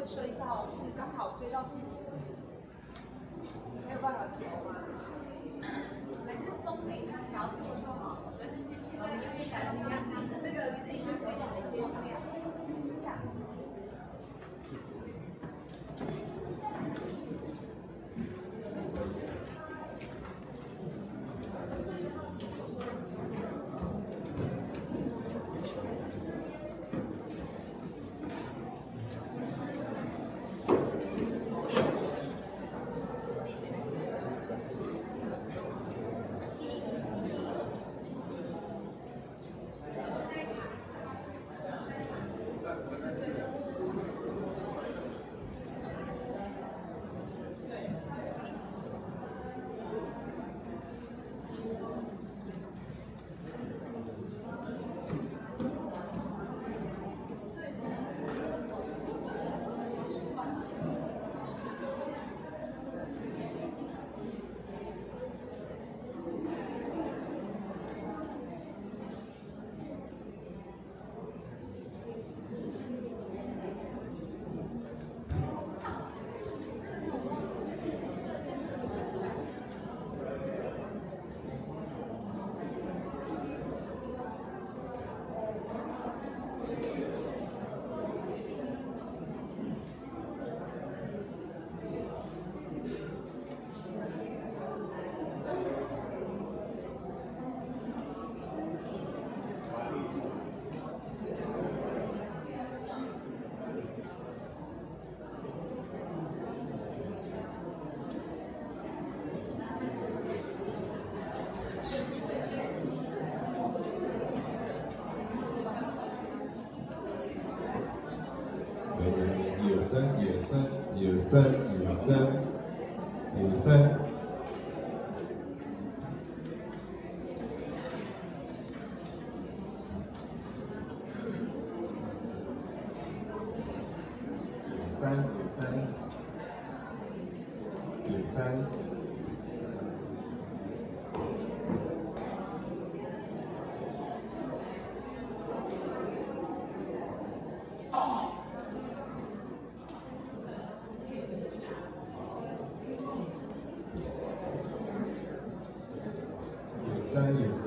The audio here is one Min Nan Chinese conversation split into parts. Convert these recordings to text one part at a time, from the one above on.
好。三，二三，二三。三二三，二三。二三二三。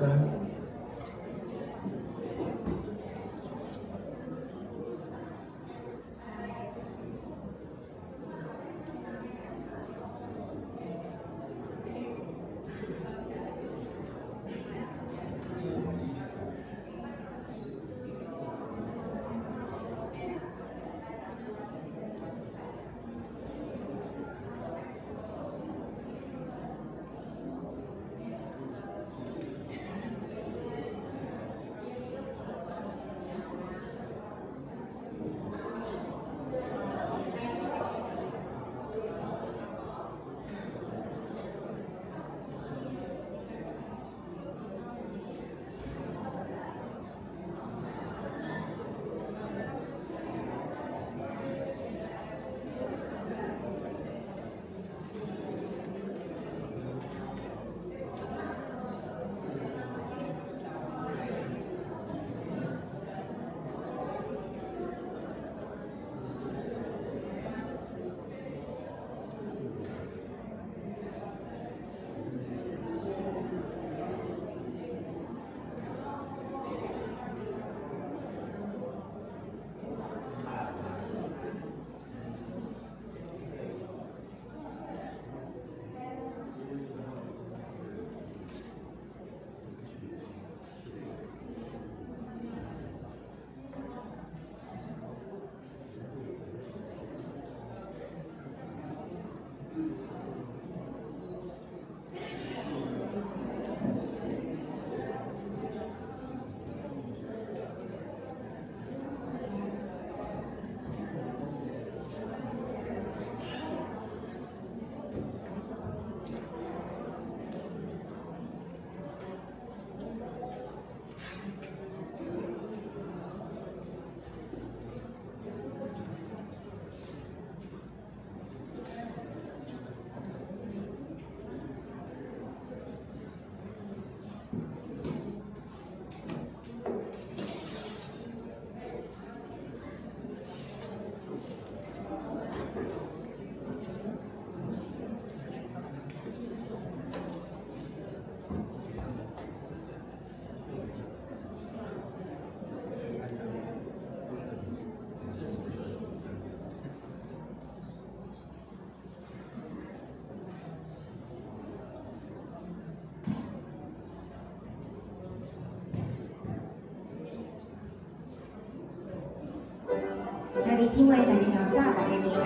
兄弟姊妹，大家早，大家平安。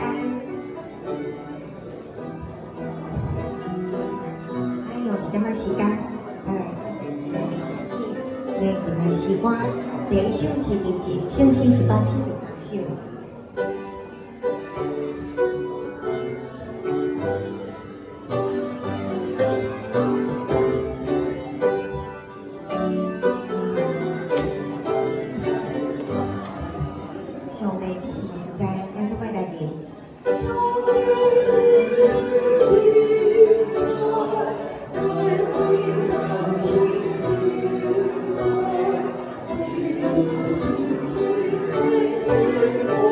咱用一點仔時間來來念的詩歌，第一首是林志聖詩173首。上帝這是現在，咱做伙來念。上帝這是的在，大為人情的愛，天地之的心肝。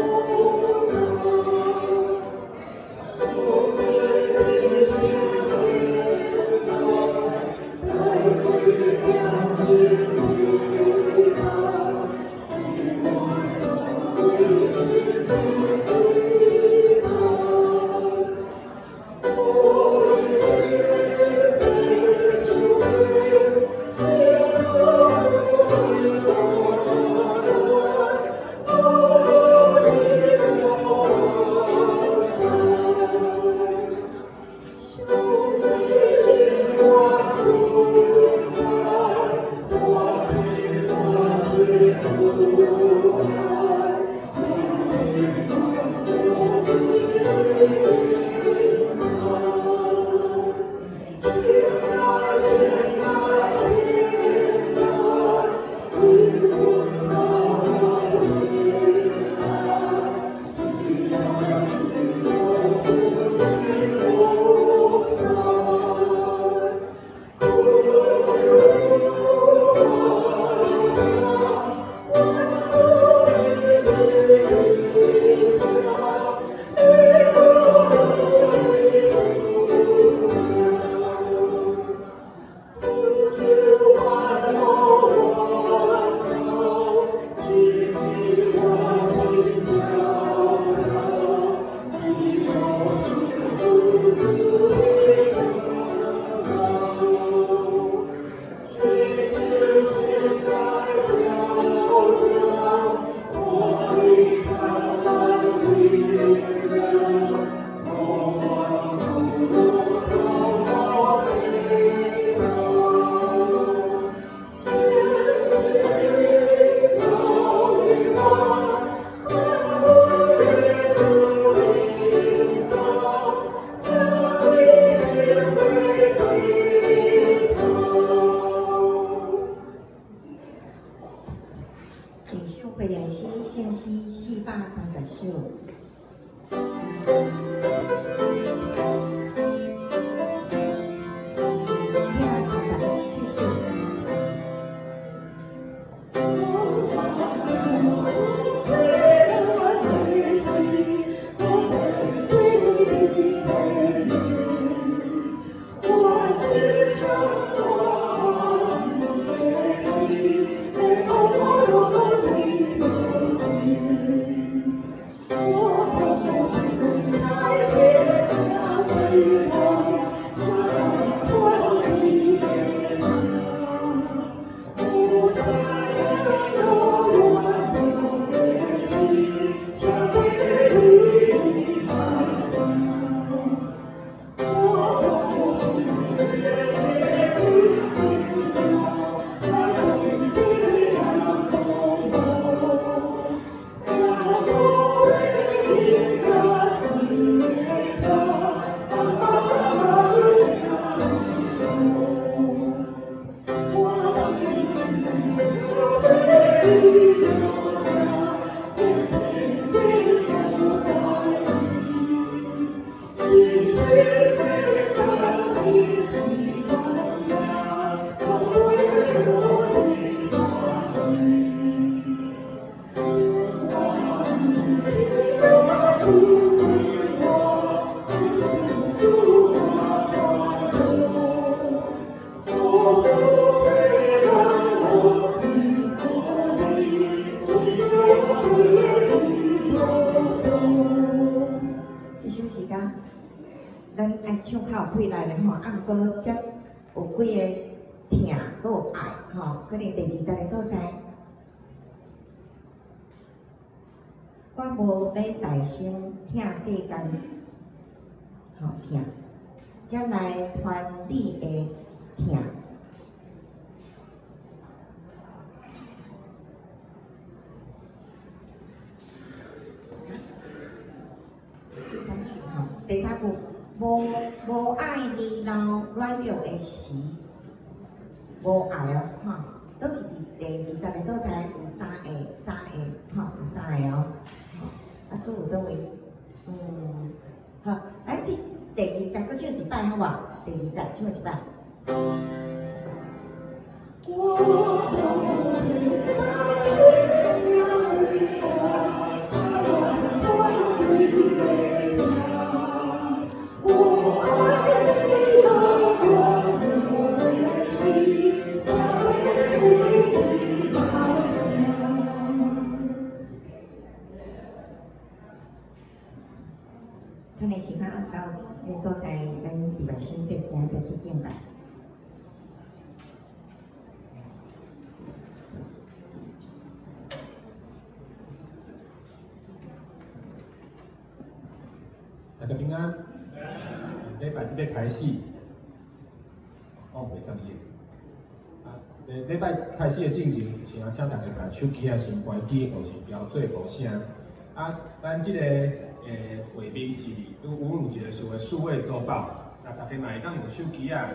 的之心在交加，我的灿烂的人，我不如头发飞扬，仙境有一万，万物的主领导，将你心为最高。第二首花叶诗，圣诗430首。437首。我的心，我最的我是唱我的心，我的我开心飞过，这团的我太柔软的心，将美丽的我心心的感情情万家，我为我的我這首時間，咱愛唱較有氣力咧吼，啊，毋過才有幾个疼，閣有愛吼，可能第二節的所在，我無欲大聲疼世間，吼疼，才來還你的疼。第三句吼，第三句，無無愛年老軟弱的時，無愛哦，吼，都是佇第二節的所在有三个，三个，吼，有三个哦，吼，啊，閣有佗位？好，咱這第二節閣唱一擺好無？第二節唱一擺。我的心呀，这团的我爱你的我的心，将美丽的可能時間到這個所在，咱禮拜先做，今仔再去敬拜。大家平安。禮拜這個開始，哦，袂送伊。啊，禮禮拜開始的進前，先請大家共手機仔先關機，或是調做無聲。啊，咱這個畫面是有有一個所謂數位周報，那大家嘛會當用手機仔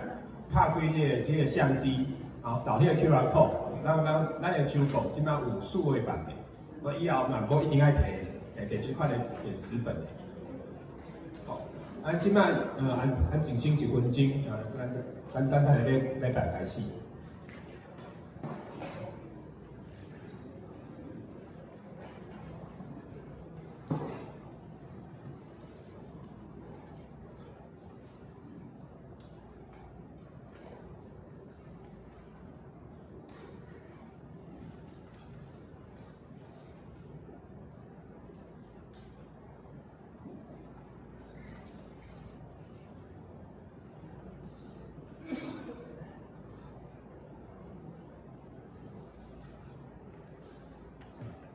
拍開彼個相機，然後掃彼個 QR code，咱的周報這擺有數位版的，所以以後嘛無一定愛提提這款的電子本的。好，啊，這擺安安靜先一分鐘，啊，咱咱等下禮禮拜開始。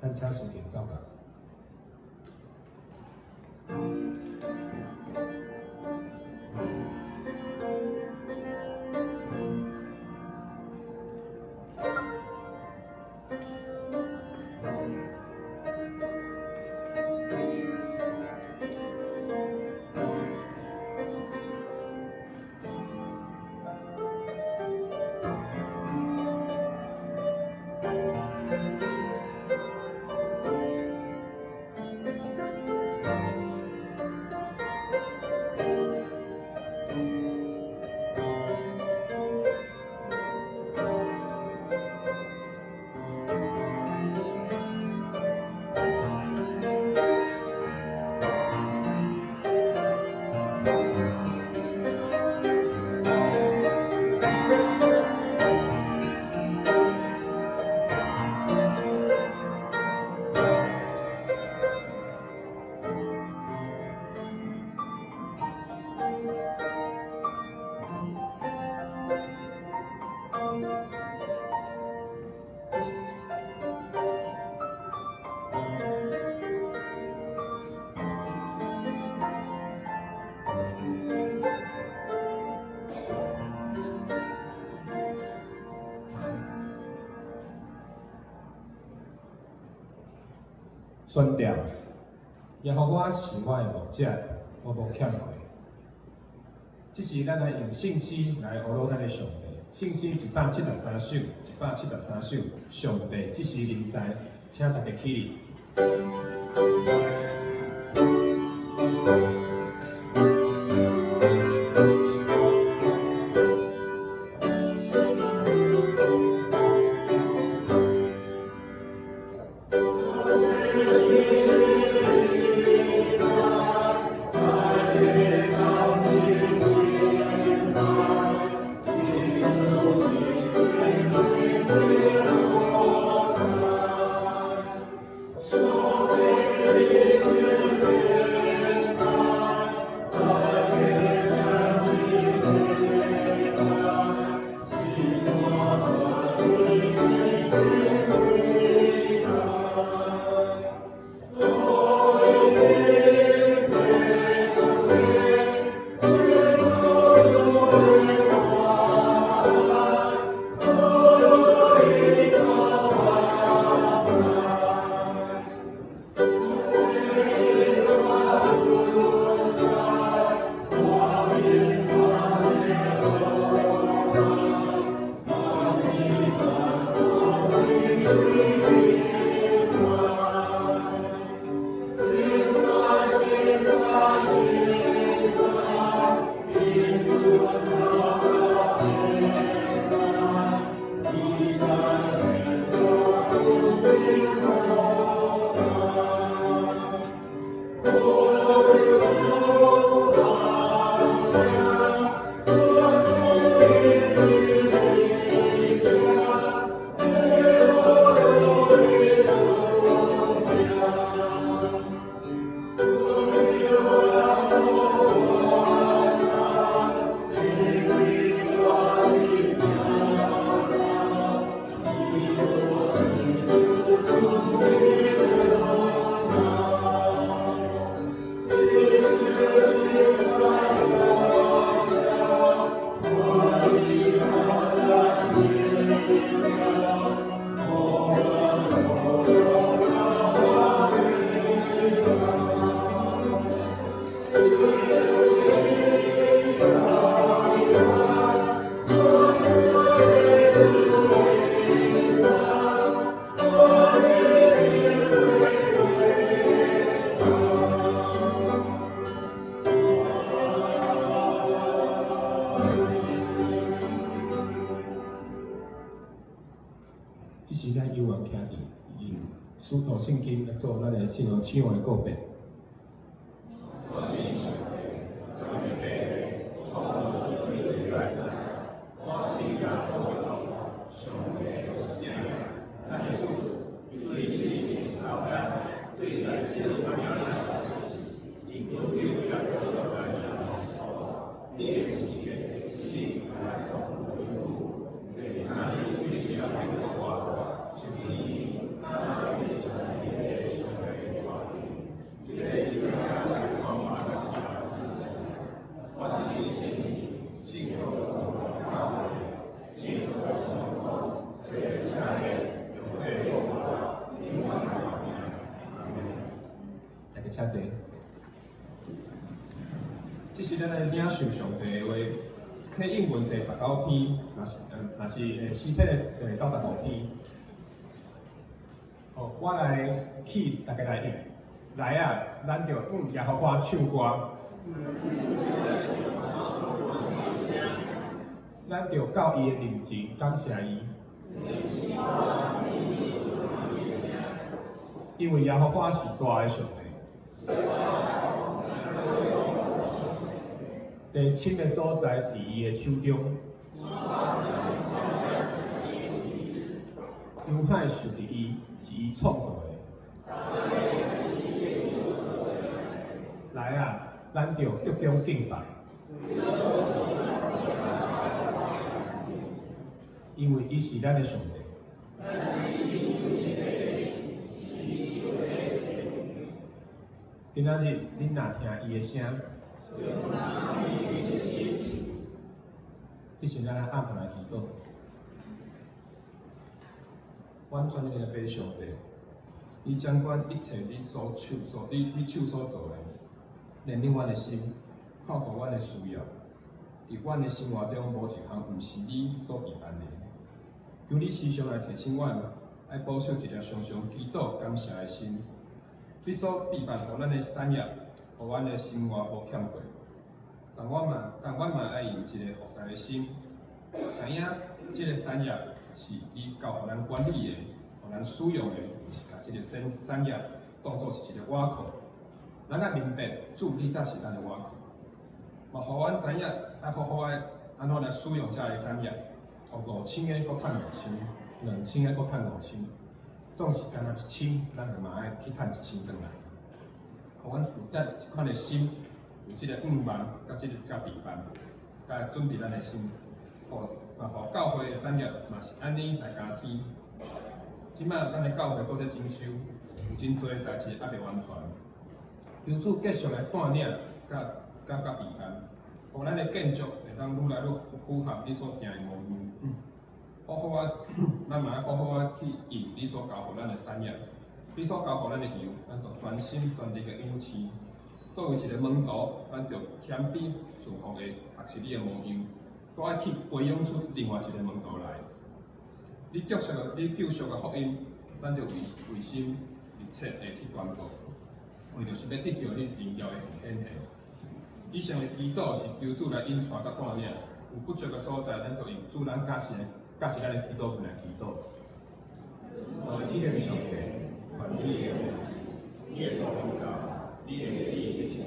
咱請司琴走來。宣调，耶和华是我的牧者，我无欠缺。这时，咱来用圣诗来呵咾咱的上帝。圣诗173首，173首，上帝这时临在，请大家起立。這時咱有緣徛佇用使徒信經來做咱的信仰信仰的告白。我信上帝，全能的父，創造天地的神。我信耶穌基督，上帝的獨生子，咱的主，伊對聖靈流產，對在聖母之受死，釘十字架上釘十字架，死埋葬歸主，第三日對死人復活，升天，請坐。這是咱來領受上帝的話，啟應文第19篇，若是詩篇的第95篇。好，我來起，大家來應。來啊，咱就向耶和華唱歌。咱就到伊的面前感謝伊。因為耶和華是大的上帝。地深的所在佇伊的手中。洋海受佇伊，是伊創造的。來啊，咱就鞠躬敬拜。因為伊是咱的上帝。今仔日恁若聽伊的聲，這時咱來暗頭來祈禱。阮全能的父上帝，你掌管一切你所手所你你手所做的，憐憫阮的心，看顧阮的需要。佇阮的生活中，無一項毋是你所備辦的。求你時常來提醒阮，愛保守一粒常常祈禱感謝的心。你所備辦予咱的產業，予阮的生活無欠過。但阮嘛愛用一個服侍的心，知影這個產業是你交予咱管理的，予咱使用的，毋是共這個產業當做是一個倚靠。咱愛明白，主你才是咱的倚靠。嘛，予阮知影愛好好的按怎來使用這个產業，予5000个閣趁5000，2000个閣趁5000，總是干焦1000，咱就嘛愛去趁1000轉來。予阮有這款的心，有這個願望，佮這個佮備辦，佮準備咱的心，予嘛予教會的產業嘛是按呢來加添。這擺咱的教會閣咧整修，有真濟代誌猶未完全。求主繼續來帶領，佮佮佮備辦，予咱的建築會當愈來愈符合你所定的模樣。好好仔，咱嘛愛好好仔去用你所交予咱的產業，你所交予咱的羊，咱就全心全力的養飼。作為一個門徒，咱著謙卑順服的學習你的模樣，閣愛去培養出另外一個門徒來。你救贖的福音，咱著為心熱切的去宣告，為著是欲得著你榮耀的顯現。以上的祈禱是求主來引帶佮帶領，有不足的所在，咱就用主咱教示咱的祈禱文來祈禱。我天的上帝，願你的你的國臨到，你的旨意成，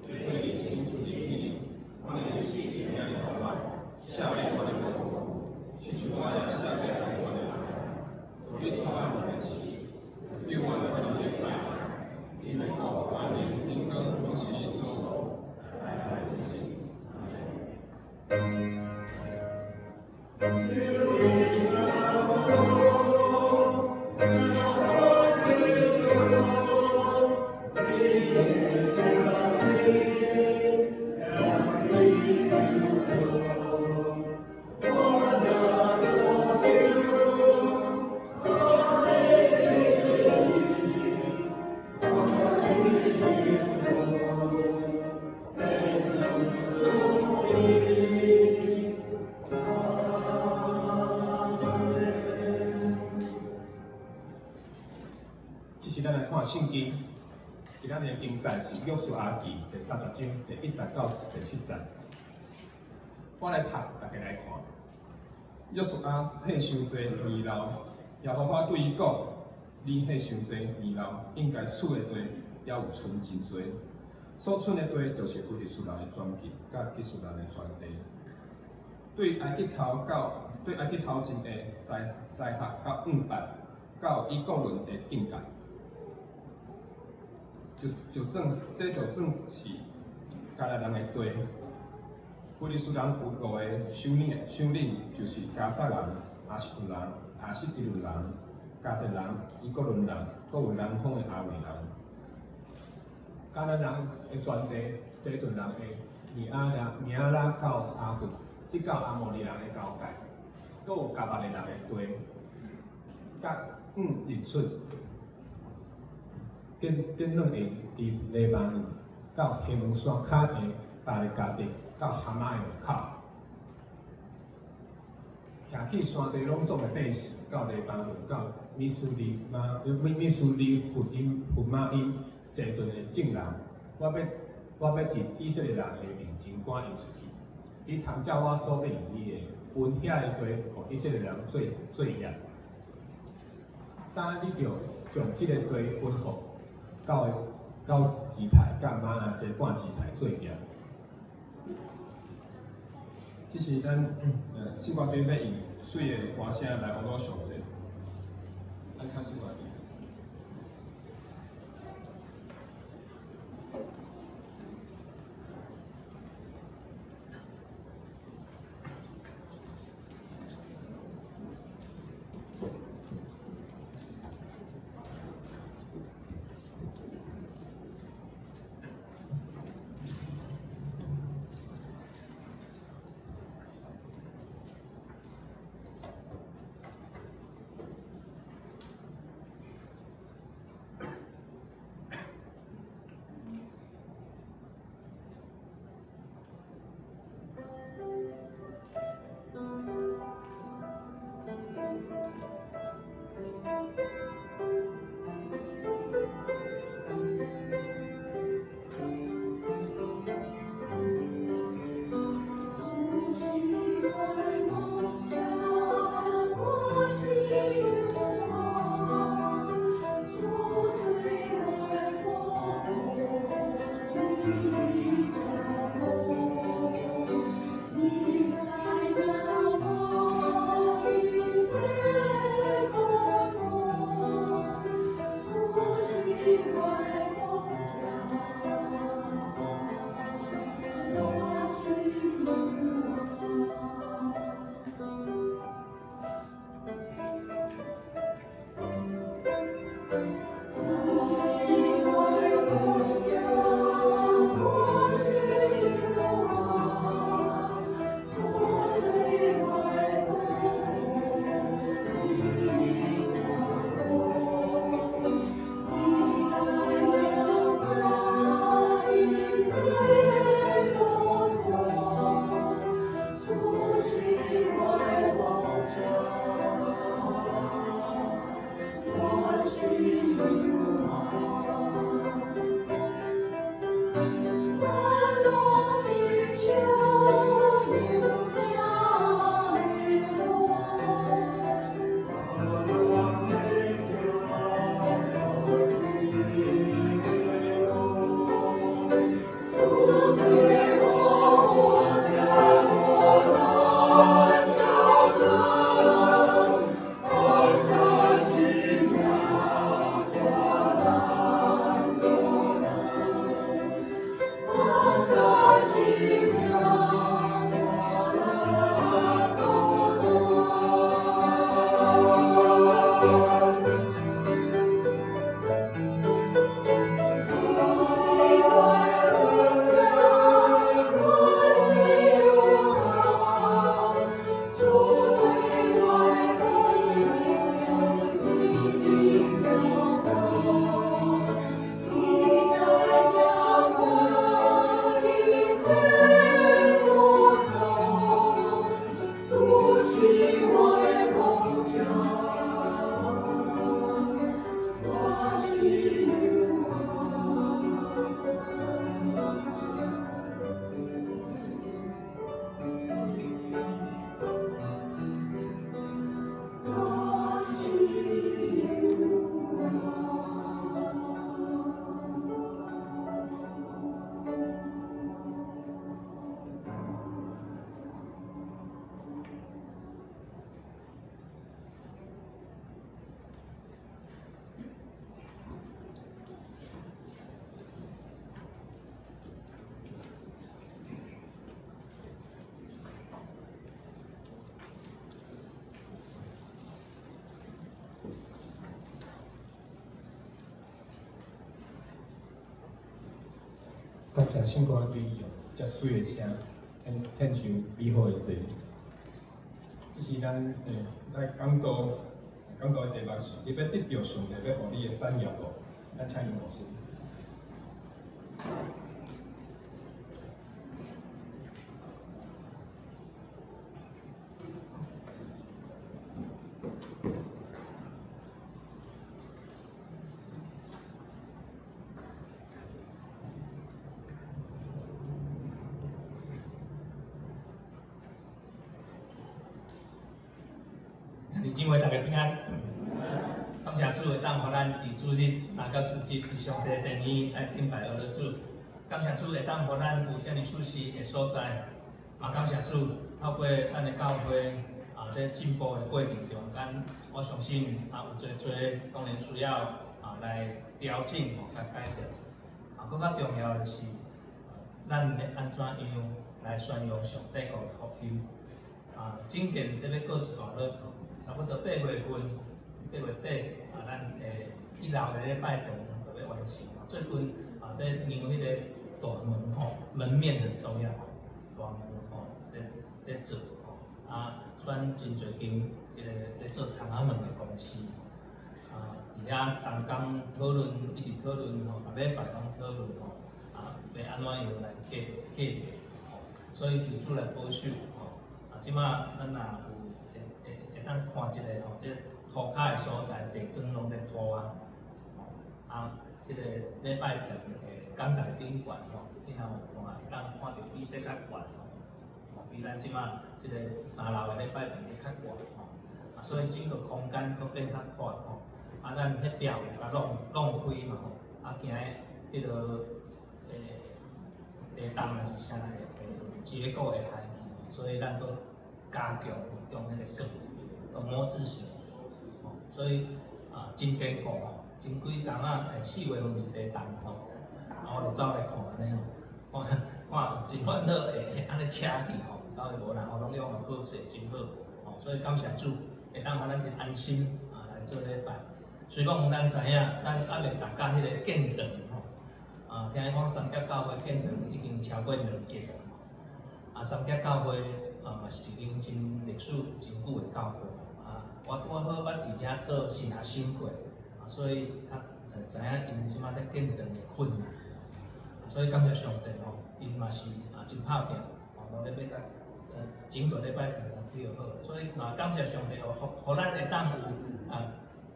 你的心出的起來，阮的死領予阮，赦免阮的過錯，親像阮也赦免欠阮的人。求你帶阮入試，救阮脫離惡人，因為國、權能、榮光，攏是你所有。代代世世。這時咱來看聖經，今仔日的經節是約書亞記第30章第1節到第7節。我來讀，大家來看。約書亞歲傷濟年老，耶和華對伊講：你歲傷濟年老，應該處的地猶有賰真濟。所賰的地，就是非利士人的全境，佮吉術人的全地。對埃及頭到對埃及頭前的西學到五八，到以國倫的境界。就算這就算是迦南人的地。非利士人有五个首領，就是迦薩人、亞實突人、亞實基倫人、迦特人、以國倫人，閣有南方的亞維人。迦南人的全地，西頓人的米亞拉到亞頓，直到亞摩利人的交界，閣有迦百列人的地，佮日出。結論會佇黎巴嫩到黑門山跤的巴力迦得到哈馬的門口，徛起山地攏總的百姓，到黎巴嫩到米斯利馬米斯利弗因弗馬因西頓的眾人，我欲佇以色列人的面前趕𪜶出去。你通照我所欲予你的，分遐个地，予以色列人做業。今你著將這个地分予九支派佮瑪拿西半支派做業。這是咱聖歌隊欲用媠的歌聲來呵咾上帝。來唱聖歌隊。感謝聖歌隊用遮媠的聲，獻上美好的祭。這是咱來講道，講道的題目是：你欲得著上帝欲予你的產業無？咱請楊牧師。兄弟姊妹，大家平安。感謝主會當予咱佇主日三到主日佇上帝殿裡來敬拜阿主。感謝主會當予咱有遮爾舒適的所在，嘛感謝主透過咱的教會啊，咧進步的過程中間，我相信啊有濟濟當然需要啊來調整吼，佮改變。啊，閣較重要的是，咱欲按怎樣來宣揚上帝國的福音。啊，整件欲過一段落，差不多8月份、8月底啊，咱的一樓的禮拜堂就欲完成。最近啊，咧量彼個大門吼，門面很重要，大門吼，咧做吼，啊，選真濟間這个咧做窗仔門的公司，啊，佇遐同工討論，一直討論吼，逐禮拜攏討論吼，啊，欲按怎樣來計計劃吼，所以求主來保守吼，啊，這馬咱若有會當看一个吼，這塗跤的所在，地磚攏咧鋪啊，吼，啊，這个禮拜堂的講台頂懸吼，你若有看，會當看著比這較懸吼，比咱這馬這个三樓的禮拜堂閣較懸吼，啊，所以整個空間閣變較闊吼，啊，咱彼壁有共弄弄開嘛吼，啊，驚彼个地動抑是啥會結構會害去，所以咱閣加強用彼個鋼，用模字型，吼，所以啊真堅固吼，前幾工仔4月份是地動吼，啊我就走來看按呢吼，看看真煩惱會按呢車去吼，到尾無啦吼，攏用好勢真好，吼，所以感謝主，會當予咱真安心啊來做禮拜。雖講咱知影，咱猶未達到彼个建堂吼，啊，聽講三峽教會建堂已經超過2億啊，啊，三峽教會啊嘛是一間真歷史真久的教會，啊，我拄好捌佇遐做神學生過，啊，所以較知影𪜶這馬咧建堂的困難，所以感謝上帝吼，𪜶嘛是啊真拍拚，吼，落咧欲共整個禮拜堂起予好，所以嘛感謝上帝吼，予咱會當有啊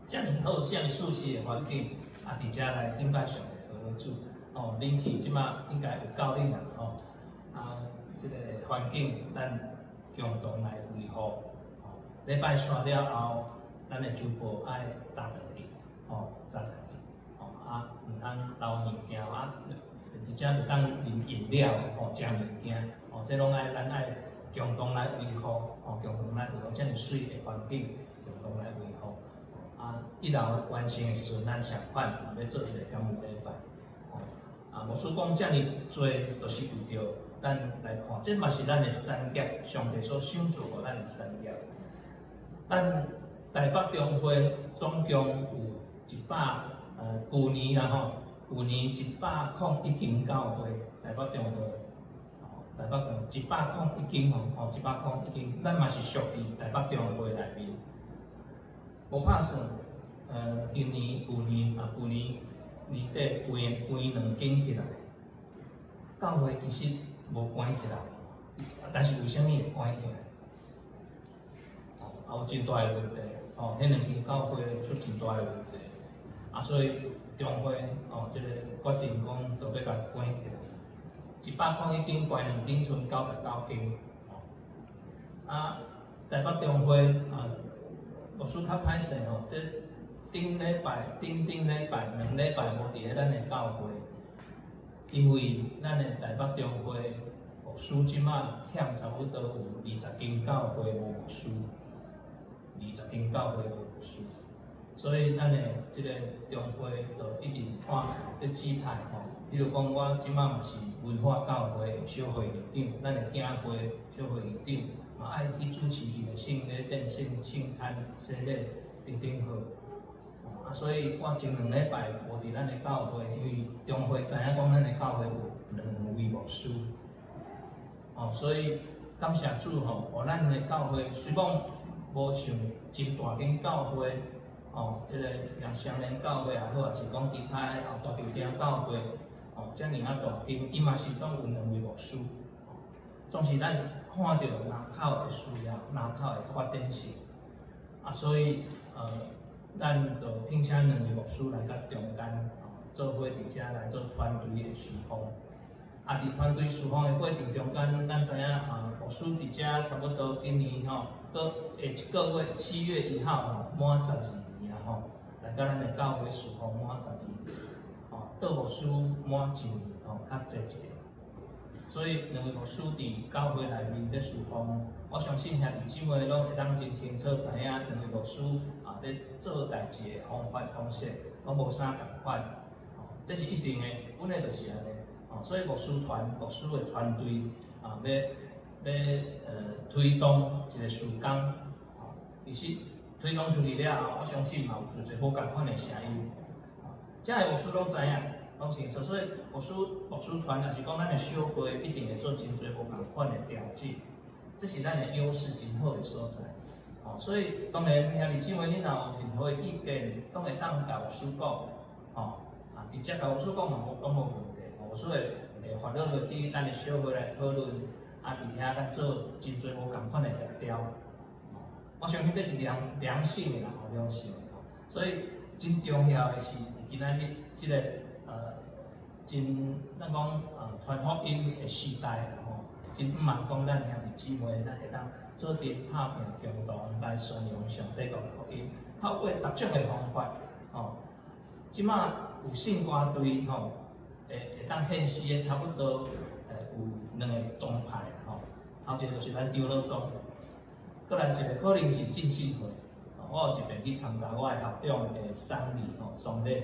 遮爾好、遮爾舒適的環境，啊，佇遮來敬拜上帝、和主，哦，冷氣這馬應該有夠冷啦，吼，啊，這个環境咱共同來維護，吼，禮拜散了後，咱的主播愛紮轉去，吼，紮轉去，吼，啊，毋通留物件啊，佇遮袂當啉飲料，吼，食物件，吼，這攏愛咱愛共同來維護，吼，共同來維護遮爾媠的環境，共同來維護。啊，一樓完成的時陣，咱相款嘛欲做一个感恩禮拜，吼。啊，牧師講遮爾濟，都是為著咱來看，這嘛是咱的產業，上帝所賞賜予咱的產業。咱台北中會總共有一百，舊年啦吼，舊年101間教會，台北中會，吼，台北中101間吼，吼，101間，咱嘛是屬佇台北中會內面。無拍算，今年、舊年啊，舊年年底關關兩間起來，教會其實無關起來，但是為啥物會關起來？哦，有真大的問題，哦，彼兩間教會出真大的問題，啊，所以中會哦，這个決定講，就欲共關起來。101間關兩間，賰99間，哦，啊，台北中會啊。牧師較歹勢吼，這頂禮拜、頂頂禮拜、兩禮拜無佇咧咱的教會，因為咱的台北中會牧師這馬欠差不多有20間教會無牧師，20間教會無牧師，所以咱的這个中會就一直看咧指派吼，比如講我這馬嘛是文化教會的小會議長，咱的囝會小會議長。嘛愛去主持伊的聖禮典、聖餐、洗禮等等好。啊，所以我前兩禮拜無佇咱的教會，因為中會知影講咱的教會有兩位牧師。哦，所以感謝主吼，予咱的教會雖講無像真大間教會，哦，這个像雙連教會也好，抑是講其他的哦大稻埕教會，哦，遮爾仔大間，伊嘛是攏有兩位牧師。總是咱看著人口的需要，人口的發展性，啊，所以咱就聘請兩位牧師來佮中間，哦，做伙佇遮來做團隊的事奉。啊，佇團隊事奉的過程中間，咱知影啊，牧師佇遮差不多今年吼，閣下一个月7月1號吼，滿12年啊吼，來佮咱的教會事奉滿十二年，吼，杜牧師滿一年吼，較濟一點。所以兩位牧師佇教會內面咧事奉，我相信兄弟姊妹攏會當真清楚知影兩位牧師啊咧做代誌的方法方式，攏無啥仝款，吼，這是一定的，本來就是按呢，吼，所以牧師團、牧師的團隊啊，欲推動一個事工，吼，其實推動出去了後，我相信嘛有真濟無仝款的聲音，吼，遮的牧師攏知影。攏清楚，所以牧師團，抑是講咱的小會，一定會做真濟無仝款的調整，這是咱的優勢真好的所在。吼，所以當然兄弟姊妹，恁若有任何的意見，攏會當共牧師講，吼，啊，直接共牧師講嘛無攏無問題，牧師會發落落去咱的小會來討論，啊，佇遐咱做真濟無仝款的協調。我相信這是良性的啦，吼，良性的吼。所以真重要的是，今仔日這个真咱講傳福音的時代啦吼，真向望講咱兄弟姊妹，咱會當做陣拍拚共同來宣揚上帝國的福音，透過逐種的方法，吼。這馬有聖歌隊吼，會當獻詩的差不多有兩個宗派吼，頭一個就是咱長老宗，閣來一個可能是浸信會。我有一遍去參加我的學長的喪禮吼，喪禮，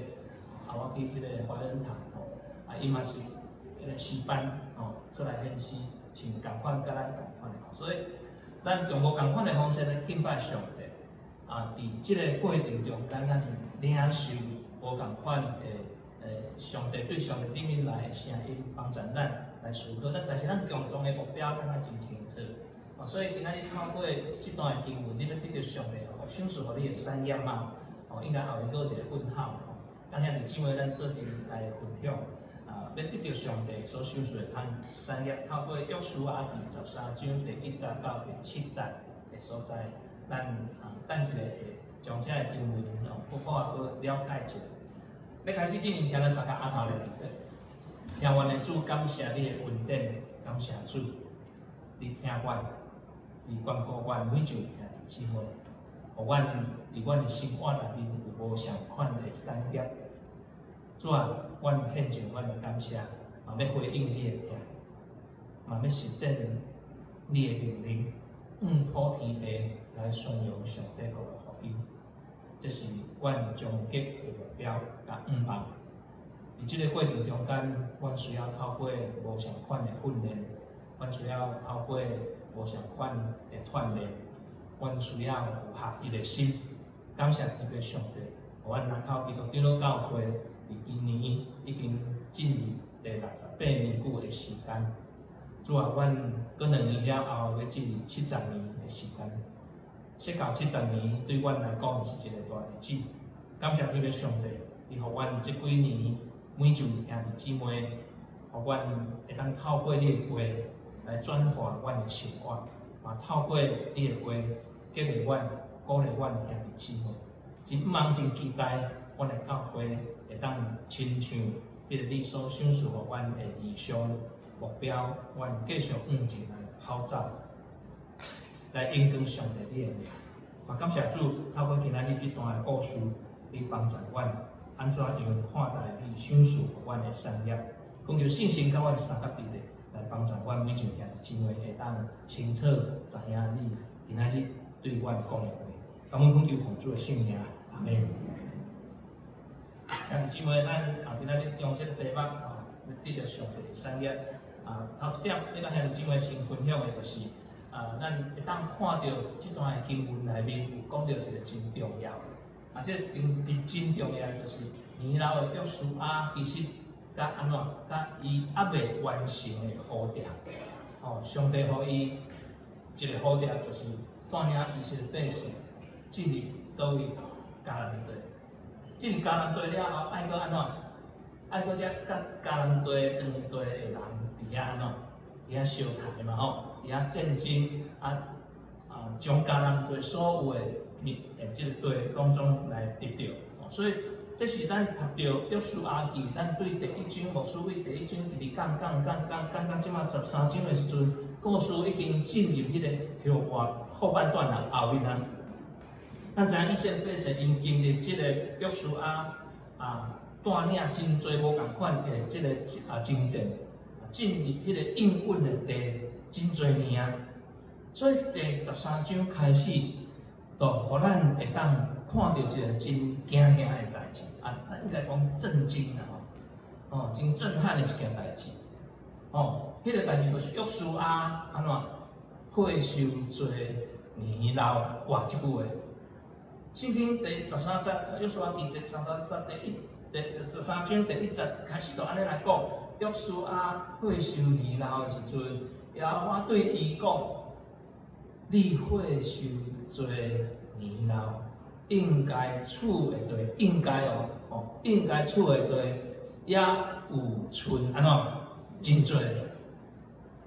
啊，我去這個懷恩堂吼，啊，伊嘛是彼個詩班吼出來獻詩，穿仝款佮咱仝款的，所以咱用無仝款的方式來敬拜上帝。啊，佇這个過程中間，咱領受無仝款的上帝對上帝頂面來的聲音，幫助咱來思考。咱但是咱共同的目標，咱愛真清楚。哦，所以今仔日透過這段的經文，你欲得著上帝賞賜予你的產業嗎？哦，應該後面閣有一個問號。吼，咱兄弟姊妹，咱做陣來分享。啊，欲得著上帝所賞賜的產業，透過約書亞記13章第1節到第7節的所在，咱啊等一下會將這个經文哦，閣較閣了解一下。欲開始進行前，咱三個阿頭來祈禱。聽阮的主，感謝你的恩典，感謝主，你疼阮，你關顧阮每一位兄弟姊妹，予阮佇阮的生活內面有無相仝的產業。主啊，阮獻上阮的感謝，嘛欲回應你的疼，嘛欲實踐你的命令，向普天地來宣揚上帝國的福音。這是阮終極的目標佮向望。佇這个過程中間，阮需要透過無相仝的訓練，阮需要透過無相仝的鍛鍊，阮需要有合一的心。感謝天父上帝，予阮林口基督長老教會佇今年已經進入第68年久的時間。主啊，阮閣2年了後，欲進入七十年的時間。設教七十年對阮來講是一个大日子。感謝天父上帝，伊予阮這幾年每一位兄弟姊妹，予阮會當透過你的話來轉化阮的生活，嘛透過你的話激勵阮、鼓勵阮兄弟姊妹。真向望、真期待，阮的教會會當親像彼个你所賞賜予阮的異象目標，阮繼續向前來跑走，來榮光上帝你的名。嘛感謝主，透過今仔日這段的故事，你幫助阮按怎樣看待你賞賜予阮的產業，講著聖神佮阮相佮佇咧，來幫助阮每一位兄弟姊妹會當清楚知影你今仔日對阮講的話。感恩懇求奉主的聖名，阿門。兄弟姊妹，咱啊今仔日用這个題目吼，欲得著上帝的產業。啊，頭一點，欲佮兄弟姊妹先分享的就是，啊，咱會當看著這段的經文內面有講著一个真重要的，啊，這个真真重要的就是年老的約書亞其實佮按怎，佮伊猶未完成的呼召，吼，上帝予伊一个呼召，就是帶領以色列百姓進入佗位？迦南地。進入迦南地了後，愛閣按怎？愛閣遮佮迦南地當地的人佇遐按怎？佇遐相刣嘛吼，佇遐戰爭啊啊，將迦南地所有的物的這个地攏總來得著。所以這是咱讀著約書亞記，咱對第一章牧師對第一章一直講講講講講到這馬十三章的時陣，故事已經進入彼个後半後半段啦，後面啊。咱知影以色列百姓𪜶經歷這個約書亞啊帶領真濟無仝款的這个啊征戰，進入彼個應允的地真濟年啊。所以第十三章開始，就予咱會當看著一個真驚嚇的代誌，啊，應該講震驚啦吼，哦，真震撼的一件代誌，哦，彼个代誌就是約書亞按怎血傷濟年老，哇，這句話。聖經第十三節，約書亞記第十三節第一第十三章第一節開始就按呢來講，約書亞歲壽年老的時陣，耶和華對伊講：你歲壽濟年老，應該處的地，應該哦，哦，應該處的地也有賰按怎真濟。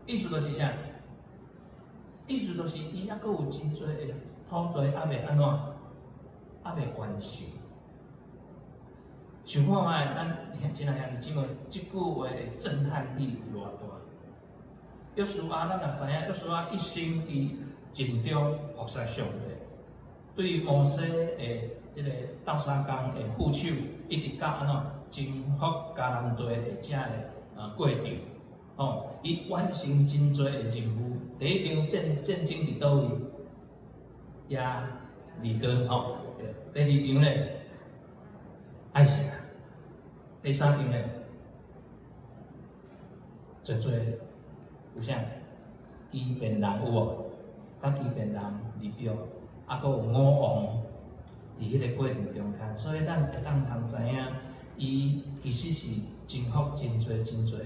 意思就是啥？意思就是伊猶閣有真濟的土地猶未按怎？猶未完成。想看覓，咱親愛兄弟姊妹，這句話的震撼力有偌大？約書亞，咱也知影，約書亞一生伊盡忠服侍上帝，對摩西的這个鬥相共的副手，一直到按怎征服迦南地的這个過程，哦，伊完成真濟的任務。第一場戰爭佇佗位？耶利哥吼。第二場咧，愛城。第三場咧，濟濟有啥？基遍人有無？佮基遍人立約，啊，閣有五王佇彼个過程中間，所以咱會當通知影，伊其實是征服真濟真濟的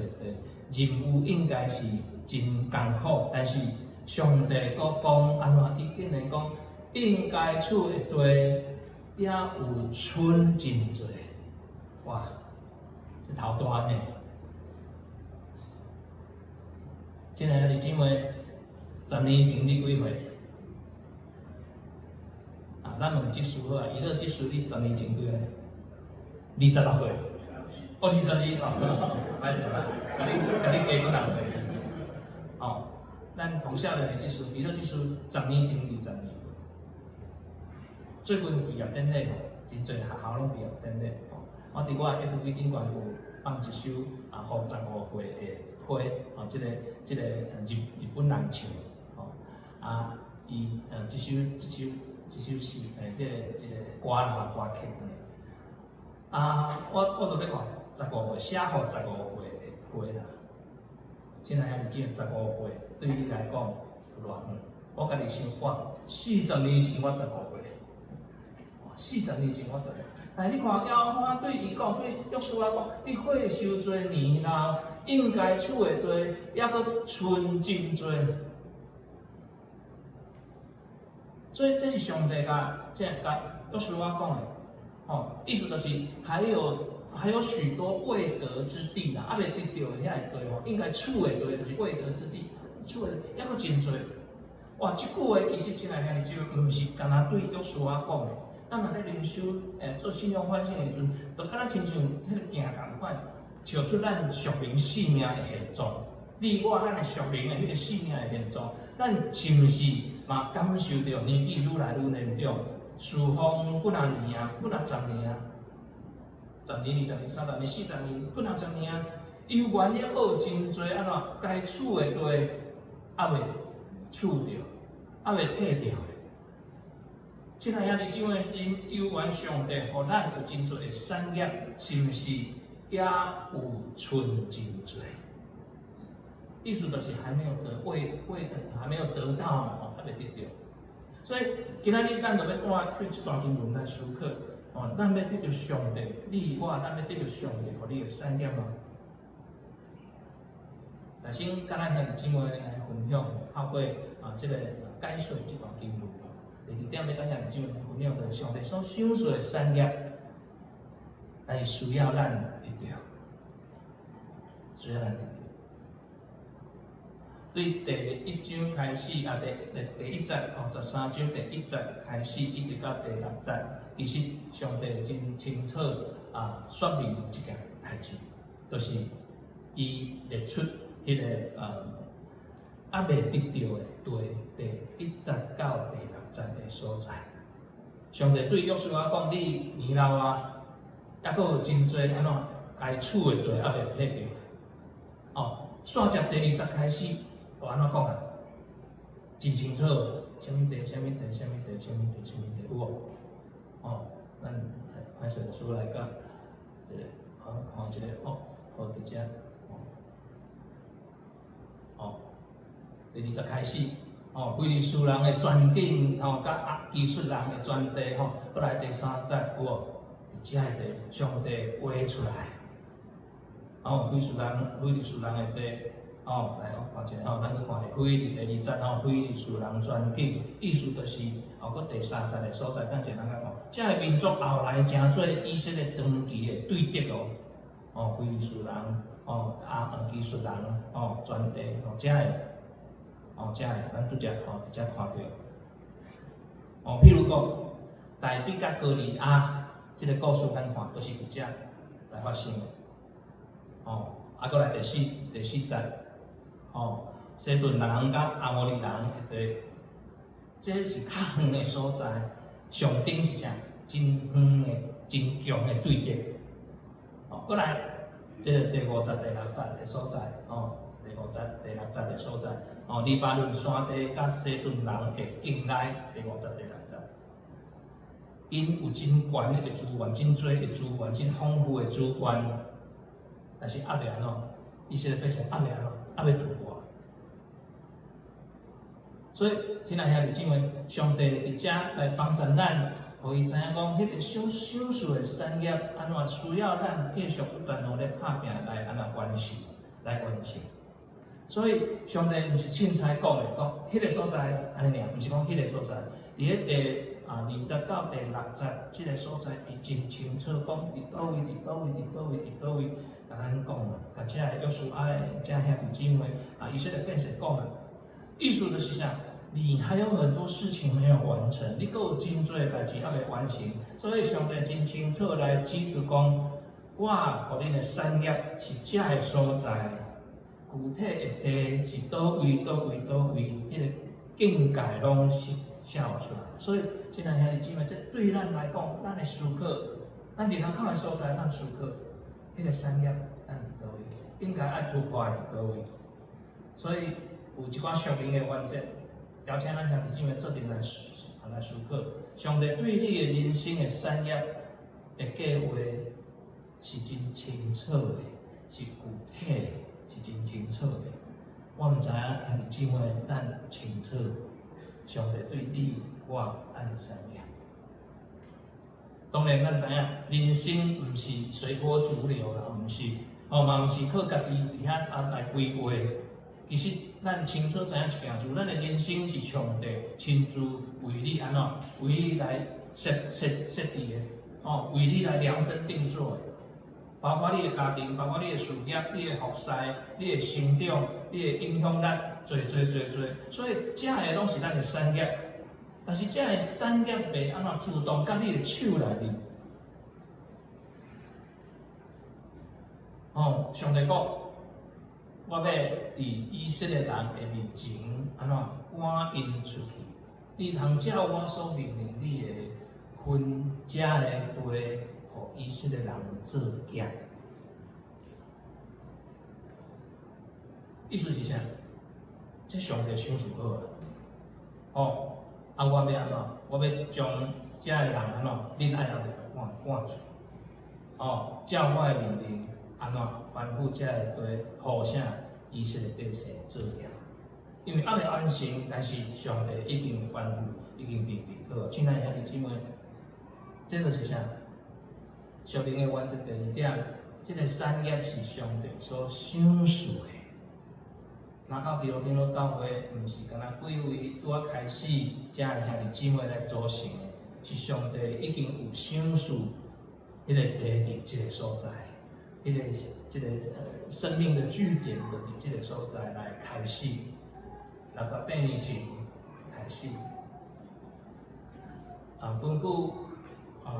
任務，應該是真艱苦，但是上帝閣講按怎？伊竟然講應該處的地也有賰真濟，哇！這頭大呢！親愛的姊妹，十年前你幾歲？啊，咱問執事好啊，伊說執事你十年前幾歲？26歲。哦，22，哦，歹勢啦，共你共你加幾若歲。哦，咱同少年的執事，伊說執事十年前22。最近畢業典禮吼，真濟學校攏畢業典禮吼。我佇我的 FB 頂懸有放一首啊，予十五歲的花，吼，這个這个日日本人唱的，吼，啊，伊這首這首這首詩，這个這个歌啦歌曲按呢。啊，我我就欲看十五歲寫予十五歲的花啦。親愛的姊妹，十五歲對你來講有偌遠？我家己想看，四十年前我十五歲。四十年前我十五歲，但你看，耶和華對伊講，對約書亞講，你歲傷濟年老，應該取的地，猶閣賰真濟。所以這是上帝共這共約書亞講的，吼，意思就是還有還有許多未得之地啦，猶未得著的遐個地吼，應該取的地就是未得之地，取的猶閣真濟。哇，這句話其實親愛兄弟姊妹，毋是干焦對約書亞講的。咱若咧靈修，做信仰反省的時陣，就敢若親像彼个鏡仝款，照出咱屬靈性命的現狀。你我咱的屬靈的彼个性命的現狀，咱是毋是嘛感受著年紀愈來愈年長，侍奉幾若年啊，幾若十年啊，十年、二十年、三十年、四十年，幾若十年啊，猶原猶閣有真濟按怎該取的地，猶未取著，猶未摕著的。親愛兄弟姊妹，因猶原上帝予咱有真濟的產業，是毋是也有賰真濟？意思就是還沒有得，未未還沒有得到嘛，吼，還未得著。所以今仔日咱就欲帶對這段經文來思考，哦，咱欲得著上帝，你我咱欲得著上帝予你的產業嗎？來先佮咱兄弟姊妹來分享，透過啊這个解說這段經文。第二點欲佮兄弟姊妹分享，就是上帝所賞賜的產業，但是需要咱得著，需要咱得著。對第一章開始啊，第一節哦，13章第一節開始，一直到第六節，其實上帝真清楚啊，說明一件代誌，就是伊列出彼個猶未得著的地，第一節到第六節的所在。上帝對約書亞講：你年老啊，猶閣有真濟按怎該取的地猶未提著。哦，煞接第二節開始，就按怎講啊？真清楚，啥物地，啥物地，啥物地，啥物地，啥物地，有無？哦，咱歹勢出來甲這個，好看一下，哦，好佇遮，哦，哦，第二節開始，哦，非利士人的全境，吼，佮啊基述人的全地，吼，閣來第三節有無？佇遮个地，上帝畫出來，哦，非利士人的地，哦，來哦，看一下吼，咱閣看下非利第二節吼，非利士人全境，意思就是，哦，閣第三節的所在，咱一人來看，這个民族後來成做以色列長期的對敵哦，哦，非利士人，哦，啊，基述人，哦，全地，哦，這个，哦，這个，咱拄才吼，佇遮看著，哦，譬如講，大衛佮歌利亞。這个故事咱看，都是佇遮來發生的。哦，啊，閣來第四節，哦，西頓人佮亞摩利人的地，這是較遠的所在，上頂是啥？真遠的、真強的對敵。哦，閣來，這个第五節、第六節的所在，哦，第五節、第六節的所在，哦，黎巴嫩山地佮西頓人的境內，第五節、第六節。𪜶有真懸的資源，真濟的資源，真豐富的資源，但是猶未按怎？以色列百姓猶未按怎？猶未突破。所以，親愛兄弟姊妹，上帝佇遮來幫助咱，予伊知影講，彼個小小事的產業，按怎需要咱繼續不斷努力拍拚來按怎完成，來完成。所以，上帝毋是凊彩講的，講彼個所在按呢爾，毋是講彼個所在，佇彼個。啊，二節到第六節，這个所在，伊真清楚講，佇佗位，佇佗位，佇佗位，佇佗位，共咱講啊，共這个約書亞的這兄弟姊妹啊，以色列百姓講啊，意思就是啥？你還有很多事情沒有完成，你閣有真濟代誌猶未完成，所以上帝真清楚來指出講，我予恁的產業是這个所在，具體的地是佗位，佗位，佗位，彼个境界攏是寫出來，所以，親愛兄弟姊妹，這對咱來講，咱的思考，咱佇人口的所在，咱思考，彼个產業，咱佇佗位，應該愛突破的佇佗位。所以，有一寡屬靈的原則，邀請咱兄弟姊妹做陣來思考。上帝對你的人生的產業的計劃是真清楚的，是具體的，是真清楚的。我毋知影兄弟姊妹，咱清楚。上帝對你我咱的產業，當然咱知影，人生毋是隨波逐流啦，毋是，哦嘛毋是靠家己佇遐啊來規劃。其實咱清楚知影一件事，咱的人生是上帝親自為你按怎，為你來設計的，哦，為你來量身定做的。包括你的家庭，包括你的事業、你的服侍、你的成長、你的影響力，濟濟濟濟，所以這个攏是咱的產業。但是這个產業袂按怎自動佮你的手內面。哦，上帝講，我欲佇以色列人的面前按怎趕𪜶出去，你通照我所命令你的分這个地，予以色列人做業。意思是啥？這上帝賞賜好啊！哦，啊，我欲按怎？我欲將這个人按怎？恁愛人就趕趕出去。哦，照我的命令，按怎吩咐這个地，予啥以色列百姓做業。因為猶未完成，但是上帝已經吩咐，已經命令好。親愛兄弟姊妹，這就是啥？屬靈的原則第二點，這个產業是上帝所賞賜的。林口基督長老教會，毋是干焦幾位拄仔開始遮的兄弟姊妹來組成的，是上帝已經有賞賜彼个地佇這个所在，彼个這个生命的據點就佇這个所在來開始，68年前開始。啊，根據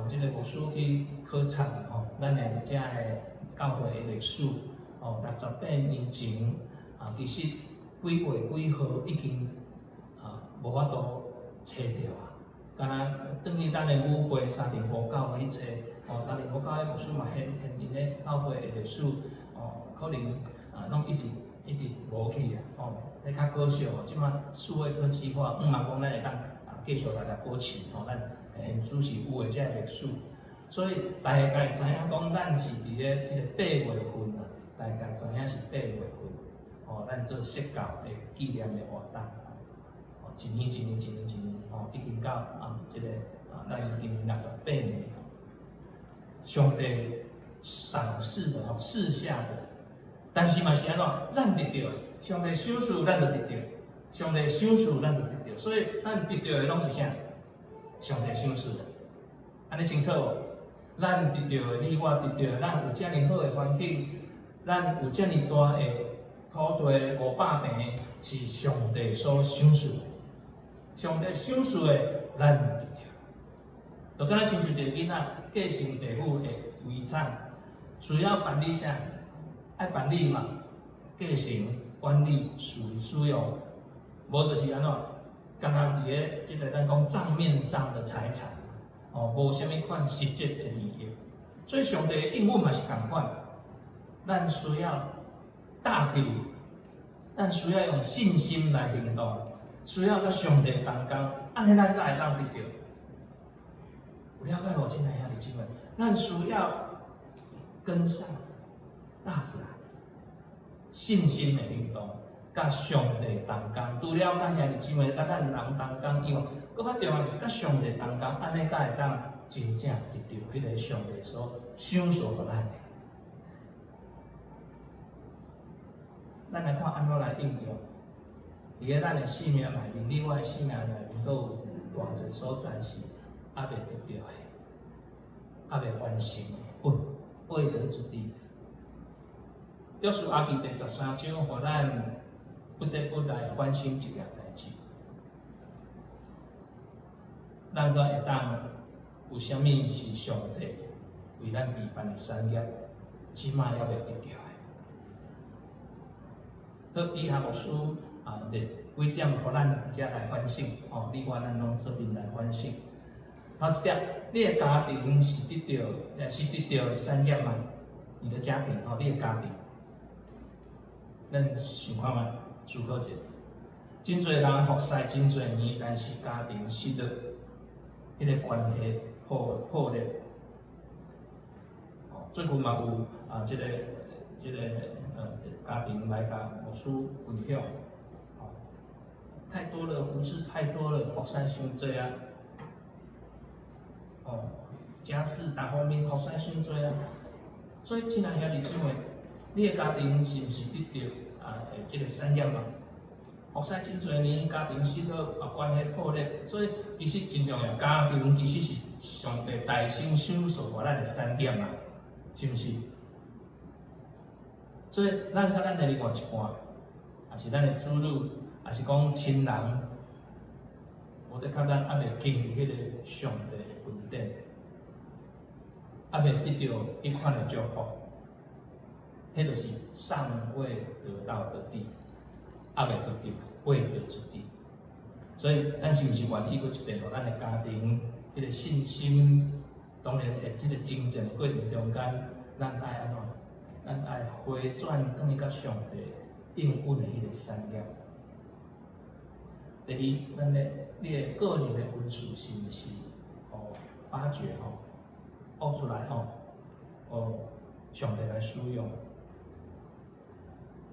這个牧師去考察吼，咱的遮的教會的歷史，哦，六十八年前啊，其實幾月幾號已經無法度揣著啊。敢若轉去咱的母會三重埔教會去揣，哦，三重埔教會牧師嘛現現𪜶的教會的歷史，哦，可能啊，攏一直一直無去啊，哦，彼較可惜哦。這馬數位科技化，毋嘛講咱會當啊繼續來來保持吼，咱現主是有的這个歷史，所以大概知影講，咱是佇咧這个八月份啊，大概知影是八月份，哦，咱做釋教的紀念的活動，哦，一年一年一年一年，哦，已經到啊，這个啊，咱今年68年，上帝賞賜的吼，賜下的，但是嘛是按怎，咱得著的，上帝賞賜咱就得著，上帝賞賜咱就得著，所以咱得著的攏是啥？上帝賞賜的，按呢清楚無？咱得著的，你我得著的，咱有遮爾好的環境，咱有遮爾大的土地500坪，是上帝所賞賜的。上帝賞賜的，咱得著。就敢若親像一个囡仔繼承爸母的遺產，需要辦理啥？愛辦理嘛，繼承、管理、使用，無就是按怎？敢若佇咧這个咱講帳面上的財產，哦，無啥物款實質的利益。所以上帝的應允嘛是仝款，咱需要踏起，咱需要用信心來行動，需要佮上帝同工，按呢咱才會當得著。有了解無，親愛兄弟姊妹？咱需要跟上，踏起來，信心的行動，佮上帝同工。除了佮兄弟姊妹、佮咱人同工以外，閣較重要是佮上帝同工，按呢才會當真正得著彼个上帝所賞賜予咱的。咱來看按怎來應用，佇咧咱的生命內面，你我的生命內面，閣有偌濟所在是猶未得著的，猶未完成的，未得之地。約書亞記第13章，予咱不得不來反省一件代誌。咱閣會當有啥物是上帝為咱預辦的產業，這馬猶未得著的。好，以下牧師啊，列幾點，予咱佇遮來反省。哦，你我咱攏做陣來反省。頭一點，你的家庭是得著，是得著的產業嗎？你的家庭，哦，你的家庭，咱想看覓，思考者。真濟人服侍真濟年，但是家庭失落，彼个關係破裂。哦，最近嘛有啊，這個家庭來共牧師分享，哦，太多了，服侍太多了，服侍傷濟啊。哦，家事各方面服侍傷濟啊。所以，親愛兄弟姊妹，你的家庭是毋是得著啊？這個產業嘛？服侍真濟年，家庭失落啊，關係破裂，所以其實真重要。家庭其實是上帝大先賞賜予咱的產業嘛，是毋是？所以，咱佮咱的另外一半，抑是咱的子女，抑是講親人，無的確咱猶未經歷彼個上帝的恩典，猶未得著彼款的祝福，彼就是尚未得到的地，猶未得著未得之地。所以，咱是毋是願意閣一遍，予咱的家庭彼個信心，當然會這個征戰的過程中間，咱愛按怎？咱愛回轉轉去佮上帝應允的彼個產業。第二，咱的你的個人的恩賜是毋是哦發掘吼，挖出來吼，哦上帝來使用。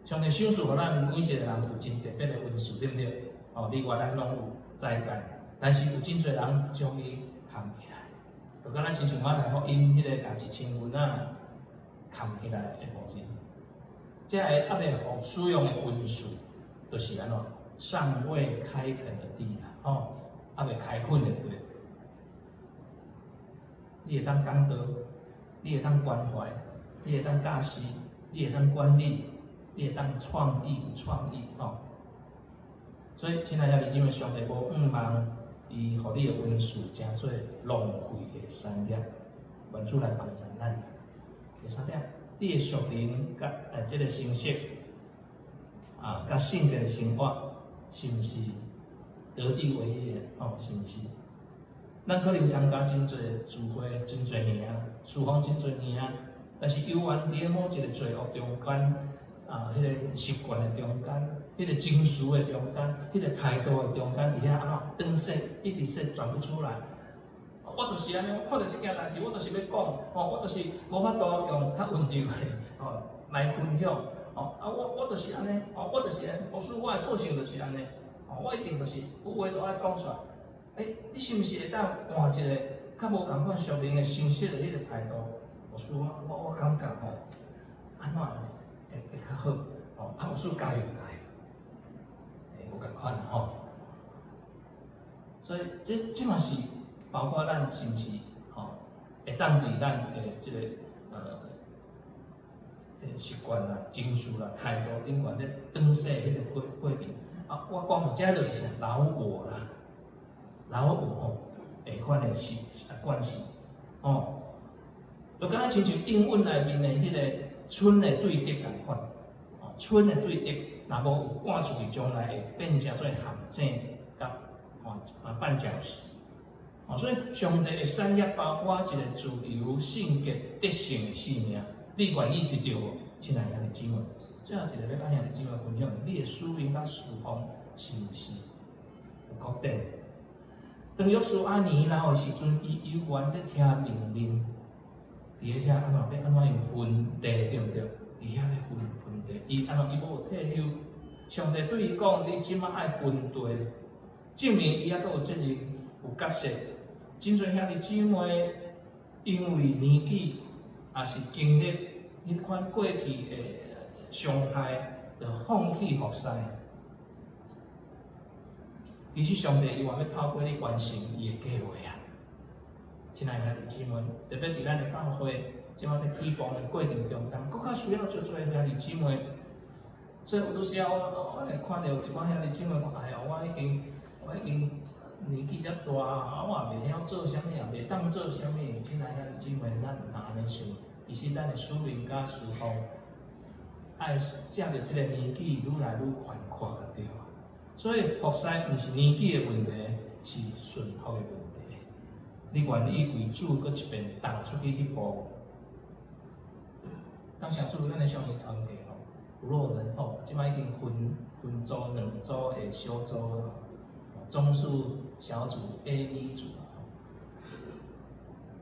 上帝賞賜予咱每一個人有真特別的恩賜，對毋對？哦，你我咱攏有才幹，但是有真濟人將伊藏起來，就敢若親像馬太福音彼個共1000銀仔藏起來的故事。這个猶未予使用的恩賜，就是按怎尚未開墾的地啦，吼，猶未開墾的地。你會當講道，你會當關懷，你會當教示，你會當管理，你會當創意有創意，吼。所以，親愛的兄弟姊妹，上帝無向望伊予你的恩賜成做浪費的產業，願主來幫助咱。第三點，你的屬靈佮這个形式啊，佮性格的生活，是毋是得地為業的？哦，是毋是？咱可能參加真濟聚會，真濟年啊，事奉真濟年啊，但是猶原佇某一个罪惡中間，啊，彼个習慣的中間，彼个情緒的中間，彼个態度的中間，佇遐按怎轉說，一直說轉不出來。我就是按呢，我看著這件代誌，我就是欲講，吼，我就是無法度用較溫柔的，吼來分享，吼，啊，我就是按呢，吼，我就是按呢，牧師，我的個性就是按呢，吼，我一定就是有話都愛講出來。欸，你是毋是會當換一個較無仝款屬靈的形式的彼个態度？牧師，我感覺吼，按怎會較好？吼，啊，牧師加油加油，欸，無仝款啦吼。所以這嘛是包括咱是毋是吼，會當佇咱的這个習慣啦、情緒啦、態度頂懸咧轉世彼个過程。啊，我講這就是啥老我啦，老我吼，下款的習慣勢，吼，就敢若親像英文內面的彼个蠢的對敵仝款，哦，蠢的對敵，若無有趕出去，將來會變成做陷阱佮啊絆腳石。哦，所以上帝的產業包括一個自由性格得勝的生命，你願意得著無？親愛的兄弟姊妹，最後一个欲佮兄弟姊妹分享，你的使命佮事奉是毋是有確定？當約書亞年老的時陣，伊猶原咧聽命令，佇咧遐按怎欲按怎樣分地，對毋對？佇遐咧分地，伊按怎伊無退休。上帝對伊講：你這馬愛分地，證明伊猶閣有責任、有角色。真濟兄弟姊妹因為年紀，抑是經歷彼款過去的傷害，就放棄服侍。其實上帝伊嘛欲透過你完成伊的計劃啊！親愛的兄弟姊妹，特別佇咱的教會，這馬佇起步的過程中間，閣較需要足濟兄弟姊妹。所以有拄時仔，我會看著有一寡兄弟姊妹講：哎喲，我已經年紀遮大啊，我也袂曉做啥物，也袂當做啥物。親愛兄弟姊妹，咱毋通按呢想。其實咱的使命佮事奉，愛藉著這个年紀愈來愈寬闊就對啊。所以服侍毋是年紀的問題，是順服的問題。你願意為主閣一遍踏出去彼步？感謝主，咱的少年團契吼，有老人吼，這擺已經分組兩組的小組了，棕樹小組 A、B 組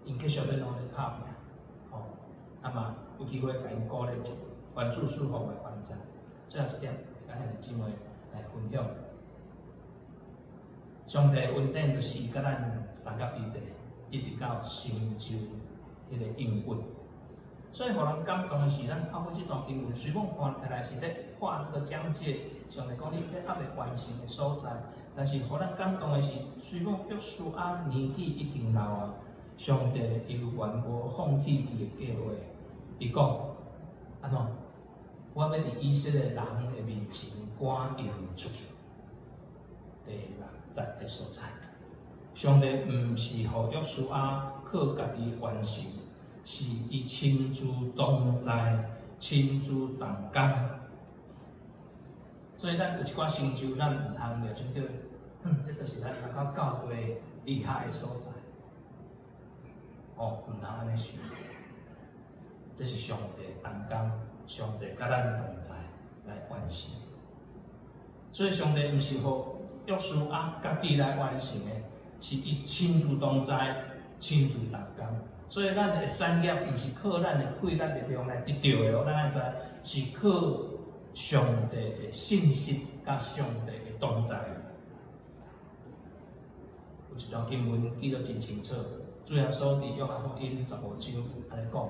，𪜶繼續欲努力拍拼，吼，啊嘛有機會共𪜶鼓勵一下，願主賜福來幫助。最後一點，共兄弟姊妹來分享。上帝恩典就是伊佮咱相佮佇地，一直到成就彼个應允。所以，予人感動的是，咱透過這段經文，雖講看起來是咧畫那個疆界，上帝講你這猶未完成的所在，但是予咱感動的是，雖講約書亞年紀已經老啊，上帝猶原無放棄伊的計劃。伊講按怎？我欲佇以色列人的面前趕𪜶出去。第六節的所在，上帝毋是予約書亞靠家己完成，是伊親自同在，親自動工。所以咱有一寡成就，咱毋通掠像叫，哼，這就是咱來到教會厲害的所在。哦，毋通按呢想，這是上帝動工，上帝佮咱同在來完成。所以上帝毋是予約書亞家己來完成的，是伊親自同在，親自動工。所以咱的產業毋是靠咱的氣力力量來得著的哦，咱愛知是靠上帝的信實佮上帝的同在。有一段經文記得真清楚，主耶穌佇約翰福音15章按呢講：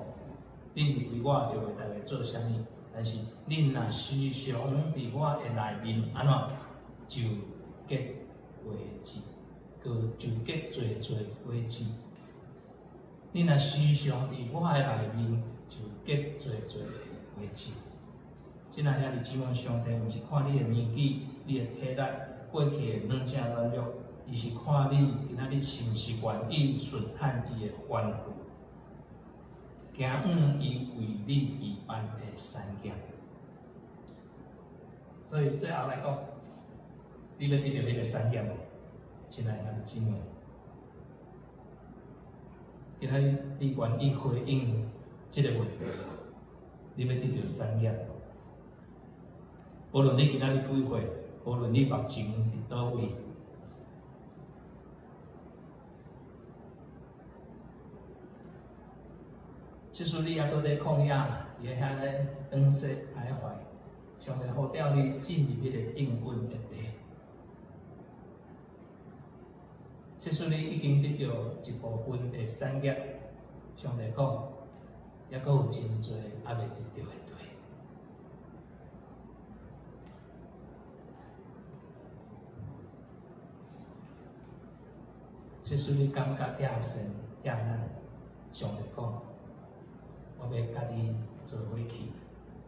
恁以為我就會代袂做啥物，但是恁若時常佇我的內面，按怎就結果子，閣就結濟濟果子。恁若時常佇我的內面，就結濟濟果子。親愛兄弟姊妹，上帝毋是看你的年紀、你的體力、過去的軟正軟弱，伊是看你今仔日是毋是願意順趁伊的吩咐，行往伊為你預辦的產業。所以最後來講，你欲得著彼个產業無？親愛兄弟姊妹，今仔日你願意回應這个問題？你欲得著產業？無論你今仔日幾歲，無論你目前佇佗位，即使你猶閣佇曠野，佇遐咧轉世徘徊，上帝呼召你進入彼个應允的地。即使你已經得著一部分的產業，上帝講，猶閣有真濟猶未得著的地。即使你感覺野心野力，上帝講，我欲共你做伙去，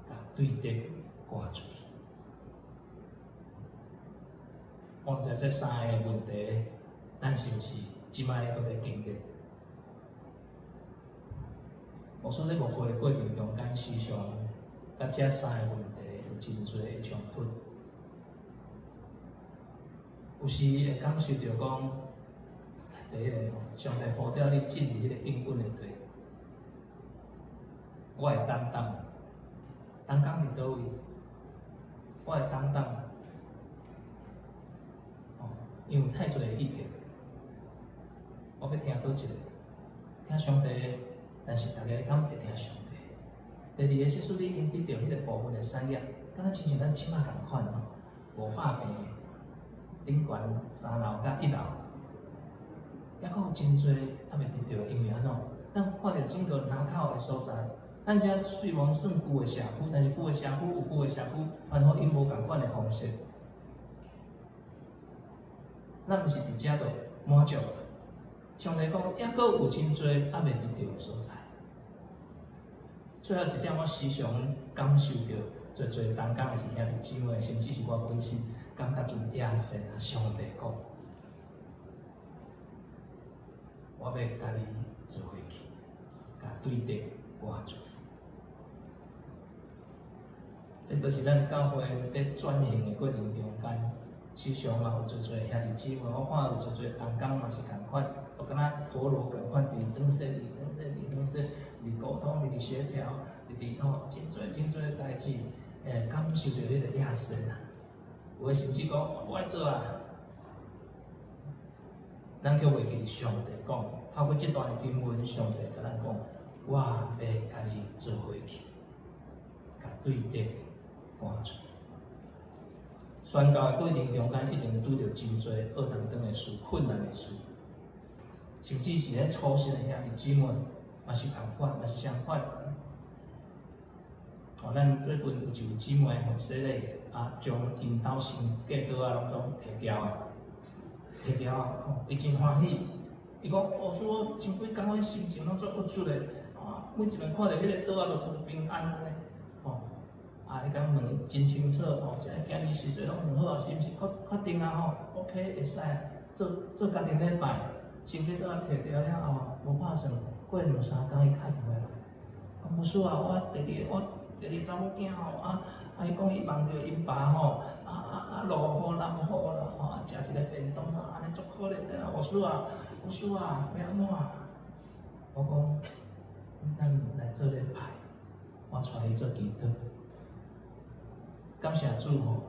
共對敵趕出去。我毋知這三个問題，咱是毋是這擺閣咧經歷？牧師咧牧會的過程中間，時常佮這三个問題有真濟的衝突，有時會感受著講，第一個吼，上帝呼召你進入彼個應允的地，我會擔當，同工佇佗位？我會擔當，哦，因為太濟的意見，我欲聽佗一个？聽上帝的，但是逐家敢會聽上帝？第二个，即使你已經得著彼個部分的產業，敢若親像咱這擺仝款吼，無化病頂懸三樓佮一樓，猶閣有真濟猶未得著，因為按怎？咱看著整個林口的所在，咱遮雖罔算舊的社區，但是舊的社區有舊的社區，傳予𪜶無仝款的方式。咱毋是佇遮就滿足。上帝講，猶閣有真濟猶未得著的所在。最後一點，我時常感受著，濟濟同工的是兄弟姊妹，甚至是我本身，感覺真野心啊！上帝講，我欲共你做伙去，共對敵趕出去。這都是咱教會佇轉型的過程中間，時常嘛有濟濟兄弟姊妹，我看有濟濟同工嘛是仝款，都敢若陀螺仝款，佇轉說、佇轉說、佇轉說，佇溝通、佇協調、佇佇吼，真濟真濟代誌，會感受著彼個野心啊！有的甚至講，我愛做啊！咱卻袂記上帝講，透過這段經文，上帝共咱講，我欲共你做伙去，共對敵趕出去。宣教的過程中間，一定拄著真濟惡人當的事、困難的事，甚至是咧粗心的兄弟姊妹，嘛是仝款，嘛是相款。哦，咱最近有一位姊妹吼，洗禮啊，將𪜶兜新嫁桌仔攏總提掉啊，提掉啊，吼，伊真歡喜。伊講，哦，師傅，真幾工阮心情攏足鬱卒的，啊，每一擺看著彼个桌仔就無平安按呢，吼。啊，彼工問真清楚，吼，這个囝兒時序攏問好啊，是毋是確確定啊？吼，OK，會使做做家庭禮拜，新嫁桌仔提掉了後，無拍算，過兩三工伊敲電話來，講牧師啊，我第二我第二查某囝吼，啊啊，伊講伊夢著𪜶爸吼，啊啊啊落雨淋雨啦，吼，啊食一个便當啊，按呢足可憐的啊，牧師啊，牧師啊，欲按怎？我講，咱來做禮拜，我帶伊做祈禱。感謝主吼，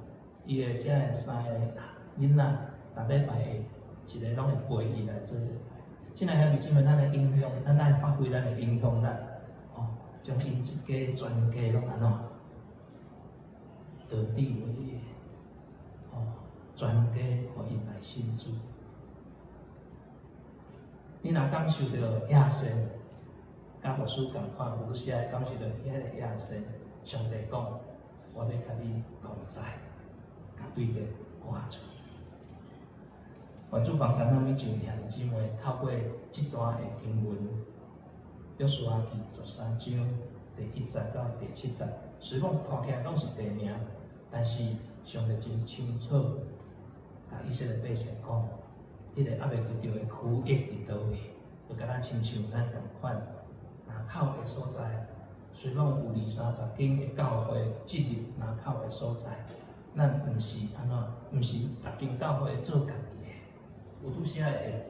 伊的這个三个囡仔，逐禮拜會一个攏會陪伊來做禮拜。親愛兄弟姊妹，咱的影響，咱愛發揮咱的影響力，哦，將𪜶一家全家攏按怎？得地為業，哦，全家予𪜶來信主。你若感受著野心，佮牧師仝款，有時會感受著遐个野心。上帝講，我欲佮你同在，共對敵趕出去。願主幫助咱每一位兄弟姊妹，透過這段的經文，約書亞記13章第1節到第7節，雖講看起來攏是地名，但是上帝真清楚，共以色列百姓講，彼个猶未得著的區域佇佗位，就共咱親像咱仝款，林口的所在，雖講有二三十間的教會進入林口的所在，咱毋是按怎，毋是逐間教會做家己的，有拄時仔會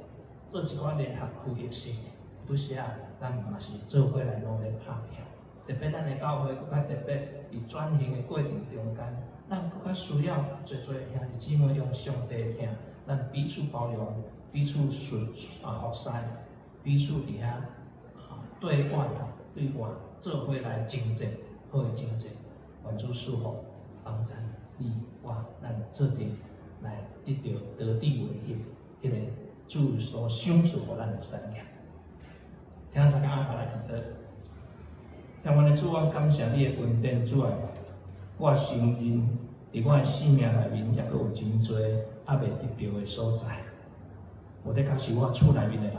做一寡聯合區域性的，有拄時仔咱嘛是做伙來努力拍拼。特別咱的教會閣較特別，佇轉型的過程中間，咱閣較需要濟濟兄弟姊妹用上帝的疼，咱彼此包容，彼此順啊服侍，彼此佇遐啊對外對外做伙來征戰，好的征戰，願主賜福幫助你我，咱做陣來得著得地為業，彼个主所賞賜予咱的產業。請大家阿來祈禱。天阮的主，我感謝你的恩典，主啊，我承認佇我的生命內面，猶閣有真濟猶未得著的所在。無的確是我厝內面的人，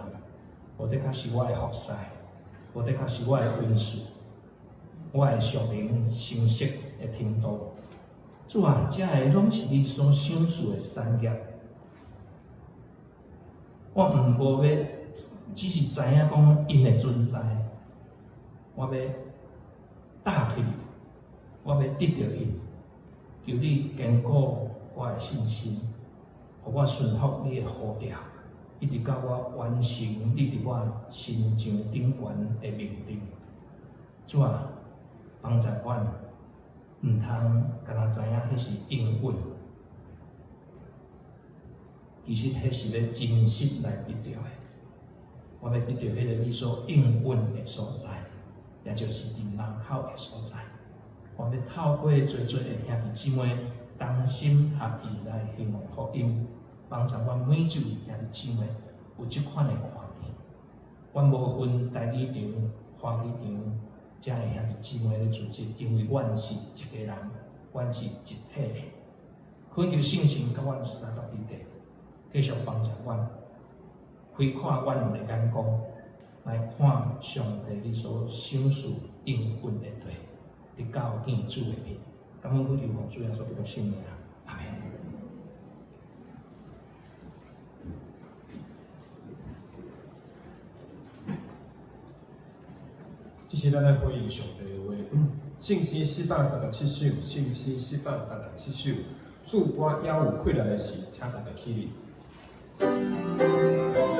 無的確是我的服侍，無的確是我的恩賜，我的屬靈成熟的程度。主啊，這个攏是你所賞賜的產業。我毋無欲，只是知影講𪜶的存在，我欲搭起，我欲得著𪜶，求你堅固我的信心，予我順服你的呼召，一直到我完成你佇我身上頂懸的命定。主啊，幫助阮，毋通干焦知影彼是應允，其實彼是欲真實來得著的。我欲得著彼个你所應允的所在，也就是佇林口的所在。我欲透過濟濟的兄弟姊妹同心合意來興旺福音，幫助阮每一位兄弟姊妹有這款的看見。阮無分台語場、華語場，遮的兄弟姊妹咧組織，因為阮是一家人，阮是一體的。懇求聖神佮阮相佮佇底，繼續幫助阮，開闊阮的眼光，來看上帝你所賞賜應允的地，直到見主的面。感恩懇求奉主耶穌基督聖名，阿們。這是咱來回應上帝的話，聖詩437首，聖詩437首，主我猶有氣力的時，請大家起立。請坐。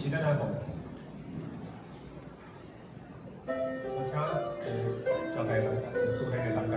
實咱愛奉獻。我請教大家，主禮的大家。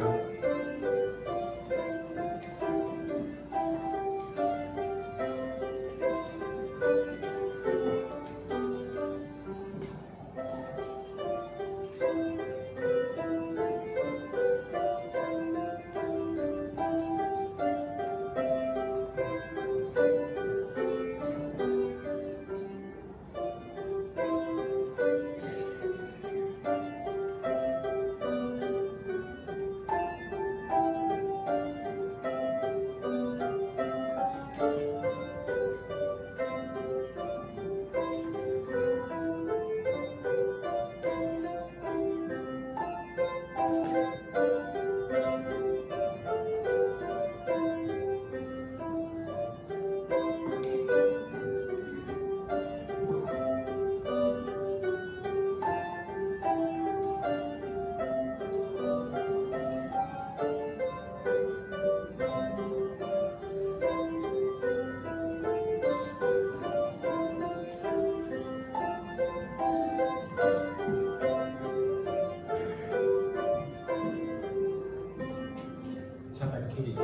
請大家起立。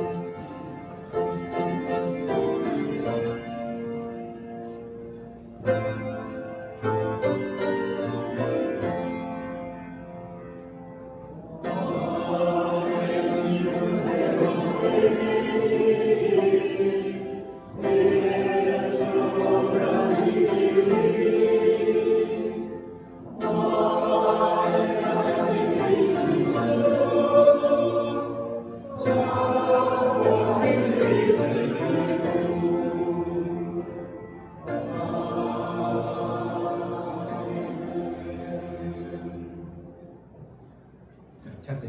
請坐。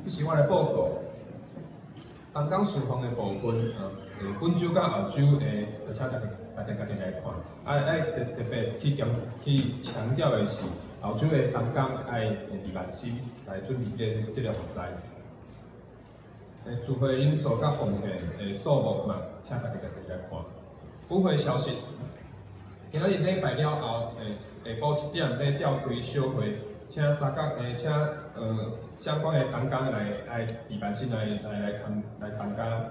這是我來報告，同工事奉的部分，本週佮後週的，就請大家家己來看。愛特別去強調的是，後週的同工愛佇萬心來準備這個服事。聚會人數佮奉獻的數目嘛，請大家家己來看。本會消息，今仔日禮拜了後，下晡7點欲召開小會，請三角請相關的同工來佇辦室來參加。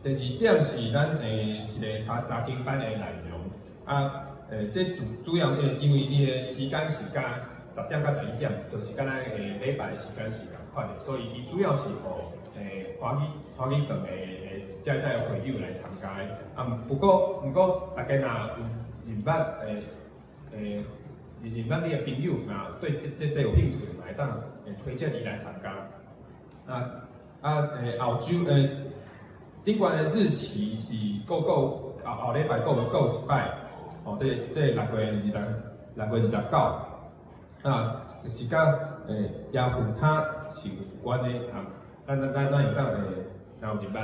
第二點是咱一個查經班的內容，這主要因為伊的時間是佮10點到11點，就是敢若禮拜的時間是仝款的，所以伊主要是予華語堂的這會友來參加的。不過大家若有認捌認捌你的朋友，若對這有興趣的，嘛會當推薦伊來參加。後週頂懸的日期是閣後禮拜閣有一擺，哦，這6月29，是佮耶和他是有關的啊。咱會當若有認捌，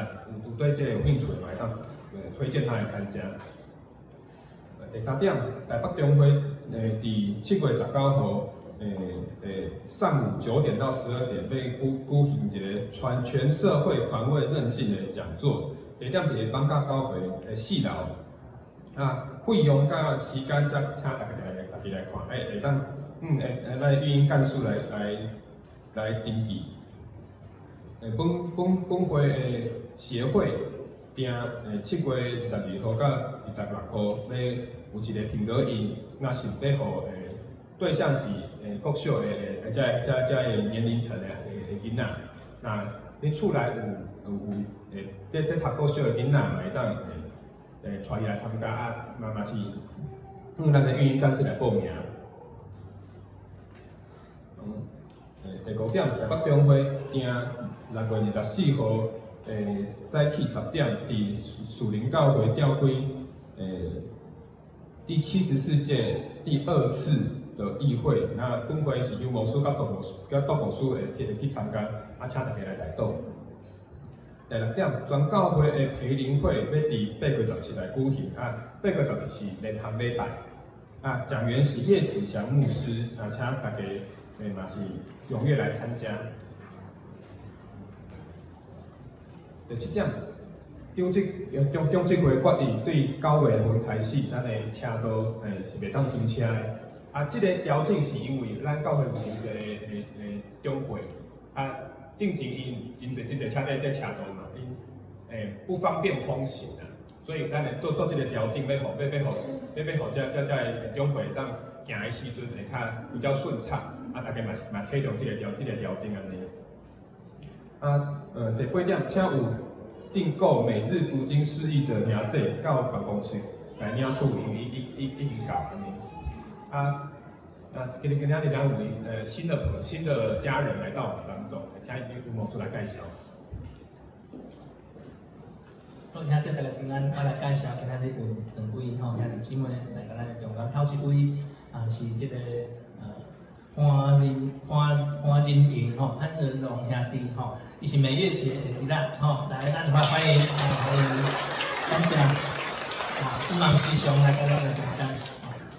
有對這個有興趣的，嘛會當推薦他來參加。第三點，台北中會佇7月19號上午9點到12點，欲舉行一個全社會環衛韌性的講座，地點佇艋舺教會的4樓。費用佮時間，則請大家家己來看，會當咱的語音幹事來登記。本會的協會定7月22號到26號，欲有一個蘋果宴，那是欲予對象是國小的這年齡層的囡仔。那你厝內有佇讀國小的囡仔，嘛會當帶伊來參加啊，嘛是用咱的運營幹事來報名。第五點，台北中會定6月24號，早起10點，佇樹林教會召開第74屆第二次的議會。那本會是由牧師佮杜牧師會去參加，請大家來代禱。第六點，全教會的培靈會欲佇8月17來舉行，8月17是連堂禮拜，講員是葉啟祥牧師，請大家嘛是踴躍來參加。第七點，長執會決議對9月份開始，咱的車道是袂當停車的。啊，這个調整是因為咱教會有真濟長輩，啊，進前𪜶真濟真濟車佇車道嘛，𪜶不方便通行啊，所以咱會做這个調整，欲予遮的長輩當行的時陣會較比較順暢，啊，大家嘛是嘛體諒這个調整按呢。啊，第八點，請有訂購每日讀經釋義的兄弟到辦公室來領取，因為已經到按呢。啊，今仔日咱有新的家人來到我們當中，請吳牧師來介紹。好，兄弟大家平安，我來介紹今仔日有兩位吼兄弟姊妹來到咱的中間。頭一位啊是這個潘仁榮吼，潘仁榮兄弟吼，伊是美月節的弟啦吼，來咱歡迎啊歡迎，感謝啊，伊嘛時常來到咱的中間，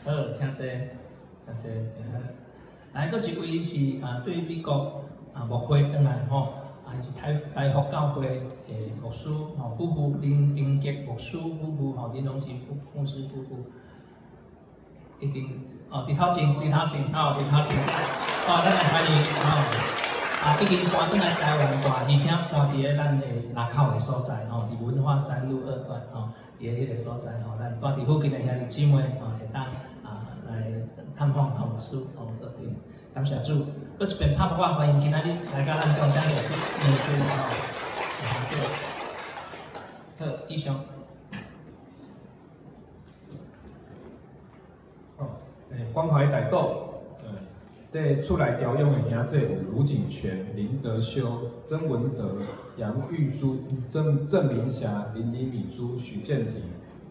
好，請坐，請坐，真好。來，閣一位是啊，對美國啊牧會轉來吼。啊，是台福教會的牧師吼夫婦林英傑牧師夫婦吼林榮吉牧師夫婦，一定哦，佇頭前，佇頭前，吼，佇頭前，哦，咱來歡迎吼，啊，已經搬轉來台灣住，而且搬佇咧咱的林口的所在吼，佇文化三路二段吼，佇咧彼个所在吼，咱住佇附近的兄弟姊妹吼，會當啊來探訪吼牧師吼做陣，感謝主。閣一遍拍噗仔歡迎今仔日來到咱中間的面對吼，好，以上。哦，關懷代禱，佇厝內調養的兄弟有盧景全、林德修、曾文德、楊玉珠、鄭明霞、林李米珠、許建廷，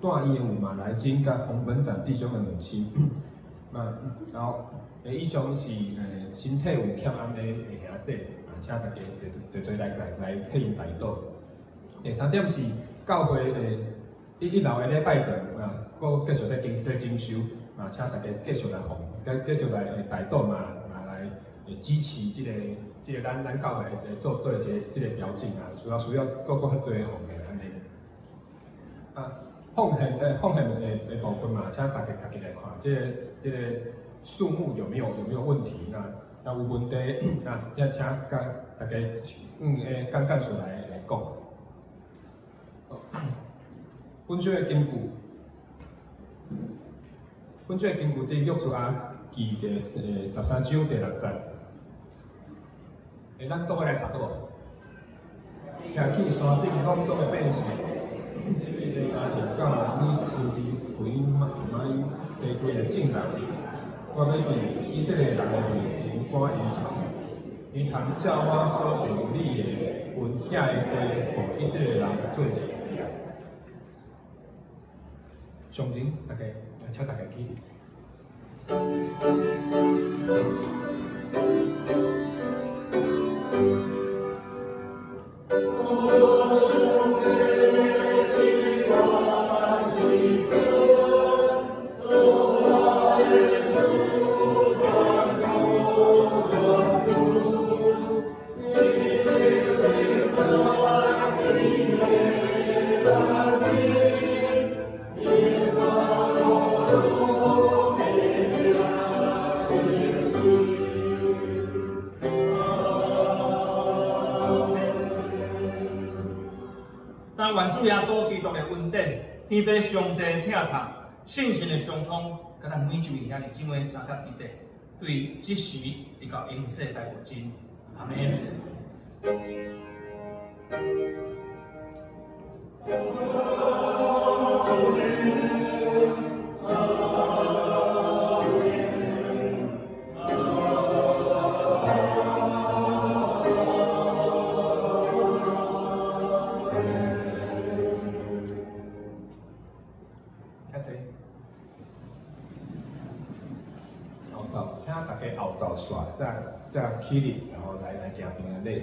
住院的有馬來金佮洪本展弟兄的母親。那然後，以上是身體有欠安的兄弟，啊，請大家齊齊來替𪜶代禱。第三點是教會一樓的禮拜堂啊，閣繼續佇整修，啊，請大家繼續來奉，繼續來代禱嘛，嘛來支持這个咱教會做的這个調整啊，需要閣較濟奉獻按呢。啊，奉獻的部分嘛，請大家家己來看，這个數目有沒有問題？那有問題，那請佮大家幹事來講。本書的根據，本書的根據佇約書亞記第13章第6節。咱做伙來讀好無？徛起山頂攏總的百姓，你的家庭甲你兄弟回買西歸的眾人，我欲佇以色列人的面前趕𪜶出去。你通照我所吩咐你的，分遐个地，予以色列人做業。上林，大家，請大家起立。但願主耶穌基督的恩典、天父上帝的疼痛、聖神的相通，佮咱每一位兄弟姊妹相佮彼得，對這時直到永世代無盡。阿門。請坐。後晝，請大家後晝煞，才起立，然後來行平安禮。